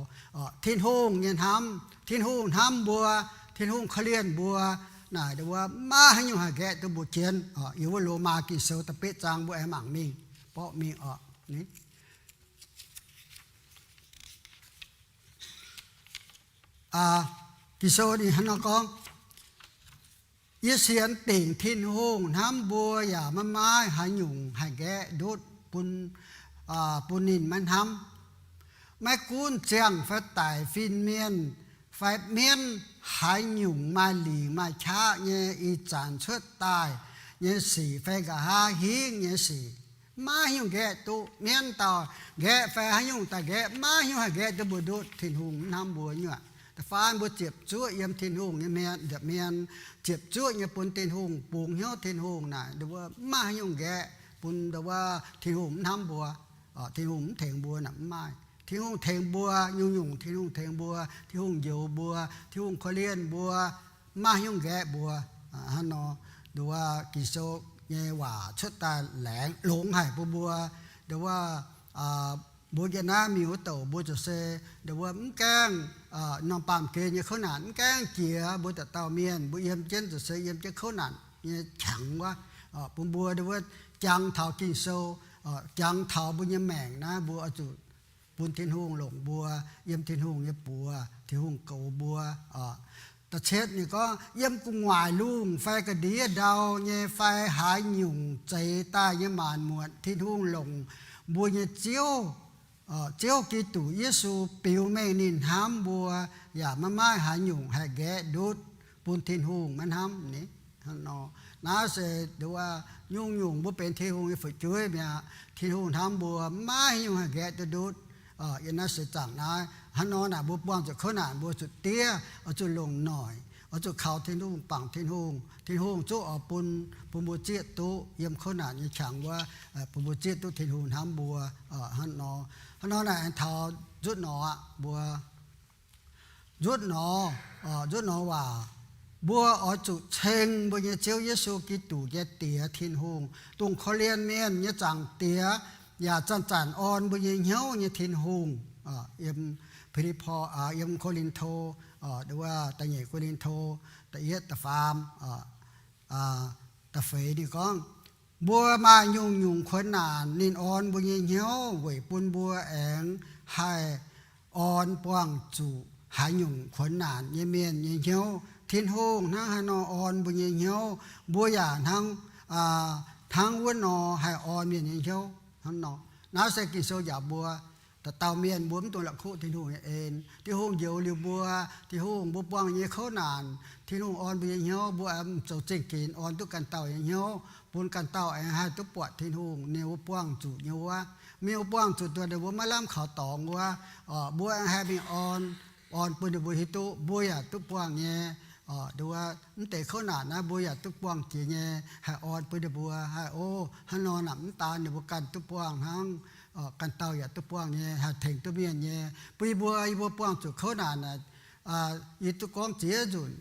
Tin-Hungh nyei hnamv. Tin-Hungh hnamv mbuo, Tin-Hungh korv-lienh mbuo. Naaic ndau wuov maiv haaix nyungc haih nqaeqv duqv mbuo jienv. Yiem wuov Lomaa Ging-Sou da'betv zaang mbuo aengx mangc mingh, borqv mingh oc. Ging-Sou ninh hnangv nor gorngv, Yie sienx dingc Tin-Hungh hnamv mbuo yaac maiv maaih haaix nyungc haih nqaeqv ndutv bun, bun ninh maiv hnamv. Maiv gunv ziangh fai daic, fin-mienh fai mienv, haaix nyungc maaih lingc maaih qaqv nyei ih zanc cuotv daaih nyei sic fai nqa'haav hingv nyei sic, maiv haaix nyungc nqaeqv duqv. Mienv dauh nqaeqv fai haaix nyungc daaih nqaeqv, maiv haaix nyungc haih nqaeqv duqv mbuo ndutv Tin-Hungh hnamv mbuo nyei. Da'faanh mbuo ziepc zuoqv yiem Tin-Hungh nyei mienh, nza'hmien ziepc zuoqv nyei bun Tin-Hungh, bungx hnyouv Tin-Hungh naaic, ndau wuov maiv haaix nyungc nqaeqv bun ndau wuov Tin-Hungh mv hnamv mbuo. Tin-Hungh mv tengx mbuo naaic mv maaih. Tin-Hungh tengx mbuo nyungc-nyungc, Tin-Hungh tengx mbuo, Tin-Hungh njoux mbuo, Tin-Hungh korv-lienh mbuo, maiv haaix nyungc nqaeqv mbuo. Hnangv nor, ndau wuov Ging-Sou nyei waac cuotv daaih laengz longx haic bun mbuo. Ndau wuov mbuo yiem naaiv mingh wuov douc mbuo ziouc se ndau wuov mv gaengh norm baamh gen nyei kouv naanc mv gaengh jiex mbuo dauh dauh mienh, mbuo yiem jienv ziouc se yiem jienv kouv naanc nyei qangx wuov. Bun mbuo ndau wuov jangx taux Ging-Sou, jangx taux mbuo nyei maengc naaiv, mbuo oix zuqc bun Tin-Hungh longc mbuo, yiem Tin-Hungh nyei buoz, Tin-Hungh goux mbuo. Da'cietv ninh gorngv, yiem gu'nguaaic lungh fai ga'ndiev ndau nyei fai haaix nyungc zeix daaih nyei maanc muotc, Tin-Hungh longc mbuo nyei Ziouv, Ziouv Giduc Yesu biux mengh ninh hnamv mbuo, yaac maiv maaih haaix nyungc haih nqaeqv ndutv bun Tin-Hungh maiv hnamv ni. Naaiv se ndau wuov nyungc-nyungc mbuo benx Tin-Hungh nyei fu'jueiv mi'aqv. Tin-Hungh hnamv mbuo, maiv haaix nyungc haih nqaeqv duqv ndutv. Yiem naaiv seix zaangc naaiv, hnangv nor naaic mbuo buangh zuqc kouv naanc mbuo zuqc diev, oix zuqc longc noic, oix zuqc kaux Tin-Hungh, bangc Tin-Hungh. Tin-Hungh zungv oix bun, bun mbuo zieqv duqv yiem kouv naanc nyei qangx wuov, bun mbuo zieqv duqv Tin-Hungh hnamv mbuo. Hnangv nor, hnangv nor naaic aengx taux nzutv nor aqv, mbuo nzutv nor, nzutv nor waac, mbuo oix zuqc ceng mbuo nyei Ziouv Yesu Giduc nyei Diex Tin-Hungh, dongh korv-lienh mienh nyei Zaangc Diex, yaac zanc-zanc orn mbuo nyei hnyouv nyei Tin-Hungh. Yiem Filippo, yiem Ko^lin^to, da'nyeic Ko^lin^to, da'yietv, da'faam, da'feix ninh gorngv, mbuo maaih nyungc-nyungc kuonx naanc ninh orn mbuo nyei hnyouv weic bun mbuo aengx haih orn buangh zuqc haaix nyungc kuonx naanc nyei mienh nyei hnyouv. Tin-Hungh hnangv haaix nor orn mbuo nyei hnyouv, mbuo yaac hnangv, hnangv wuov nor haih orn mienh nyei hnyouv. Hnangv nor, naaiv se Ging-Sou njaaux mbuo dauh dauh mienh mbuo mv dungx la'kuqv Tin-Hungh nyei en. Tin-Hungh njoux liuz mbuo, Tin-Hungh mbuo buangh nyei kouv naanc, Tin-Hungh orn mbuo nyei hnyouv, mbuo aengx zoux zengc ginx orn duqv ganh dauh nyei hnyouv, bun ganh dauh aengx haih duqv buatc Tin-Hungh ninh mbuo buangh zuqc nyei wuov. Mienh mbuo buangh zuqc dongh ninh mbuo maiv lamh kaux dorngx wuov, mbuo aengx haih mingh orn, orn bun ninh mbuo hiuv duqv mbuo yaac duqv buangh nyei. Nduov mv deix kouv naanc naaiv mbuo yaac duqv buangh jiex nyei, haih orn bun ninh mbuo haih, o, hnangv nor naaic mv daan ninh mbuo ganh duqv buangh hnangv, ganh dauh yaac duqv buangh nyei, haih tengx duqv mienh nyei. Bun yie mbuo, yie mbuo buangh zuqc kouv naanc naaic, yie duqv gorngv ziex nzunc,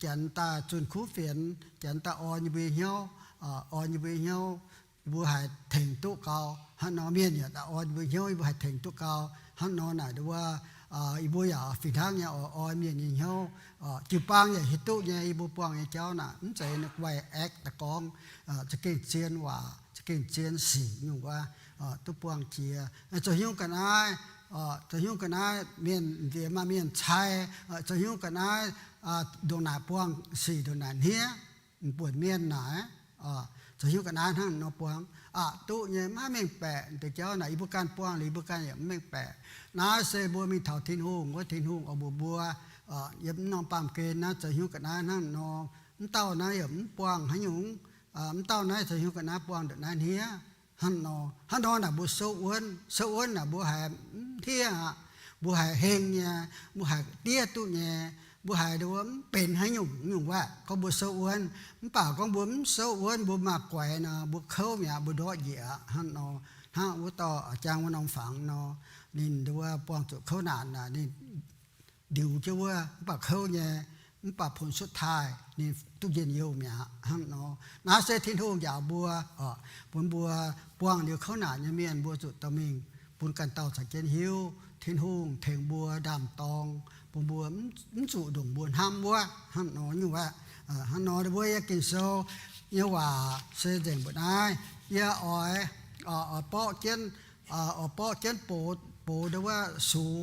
janx daaih zunh kuv fienx, janx daaih orn yie mbuo nyei hnyouv, orn yie mbuo nyei hnyouv, yie mbuo haih tengx duqv gau. Hnangv nor mienh yaac daaih orn yie mbuo hnyouv, yie mbuo haih tengx duqv gau. Hnangv nor naaic nduov, yie mbuo yaac fih hnangv nyei oix orn mienh nyei hnyouv. Jiu-baang yaac hiuv duqv nyei, yie mbuo buangh nyei jauv naaic mv zeiz ninh guai act daaih gorngv, za'gengh zien waac, za'gengh zien sic nyungc wuov, duqv buangh jiex. Zoux hnyouv ga'naaiv, zoux hnyouv ga'naaiv mienh nziex maaih mienh cai, zoux hnyouv ga'naaiv ndongc naaic buangh sic ndongc naaic hniev, buonc mienh naaic, zoux hnyouv ga'naaiv hnangv nor buangh aqc duqv nyei, maiv mengh baeqc. Deix jauv naaic yie mbuo ganh buangh liuz yie mbuo ganh yaac mv mengh baeqc. Naaiv se mbuo mingh taux Tin-Hungh wuov, Tin-Hungh oix mbuox mbuo, yiem mv norm baamh gen naaiv zoux hnyouv ga'naaiv hnangv nor, mv dauh naaiv yaac mv buangh haaix nyungc, mv dauh naaiv zoux hnyouv ga'naaiv buangh ndongc naaiv hniev. Hnangv nor, hnangv nor naaic mbuo souv wuonv, souv wuonv naaic mbuo haiz mv hnangv aqv. Mbuo haiz heng nyei, mbuo haiz diev duqv nyei, mbuo haiz mv benx haaix nyungc nyungc wuov gorngv mbuo souv wuonv. Mv baac gorngv mbuo mv souv wuonv, mbuo maaih guaix nor, mbuo kouv mi'aqv, mbuo ndortv njiec aqv. Hnangv nor, hnangv wuov dauh jangx wuov norm fangx nor, ninh nduov buangh zuqc kouv naanc naaic, ninh ndiux jienv wuov, mv baac kouv nyei, mv baac ผลสุดท้าย ninh duqv njien-youh mi'aqv. Hnangv nor, naaiv se Tin-Hungh njaaux mbuo, bun mbuo buangh liuz kouv naanc nyei mienh mbuo zuqc dorh mingh bun ganh dauh caux jienv hiuv. Tin-Hungh tengx mbuo ndaam-dorng, bun mbuo mv zuqc ndongc mbuo hnamv wuov. Hnangv nor nyungc aqv. Hnangv nor mbuo yiem Ging-Sou nyei waac se nzengc mbuoqc naaiv. Yie oix, oix borqv jienv, oix borqv jienv box, box ndau wuov sux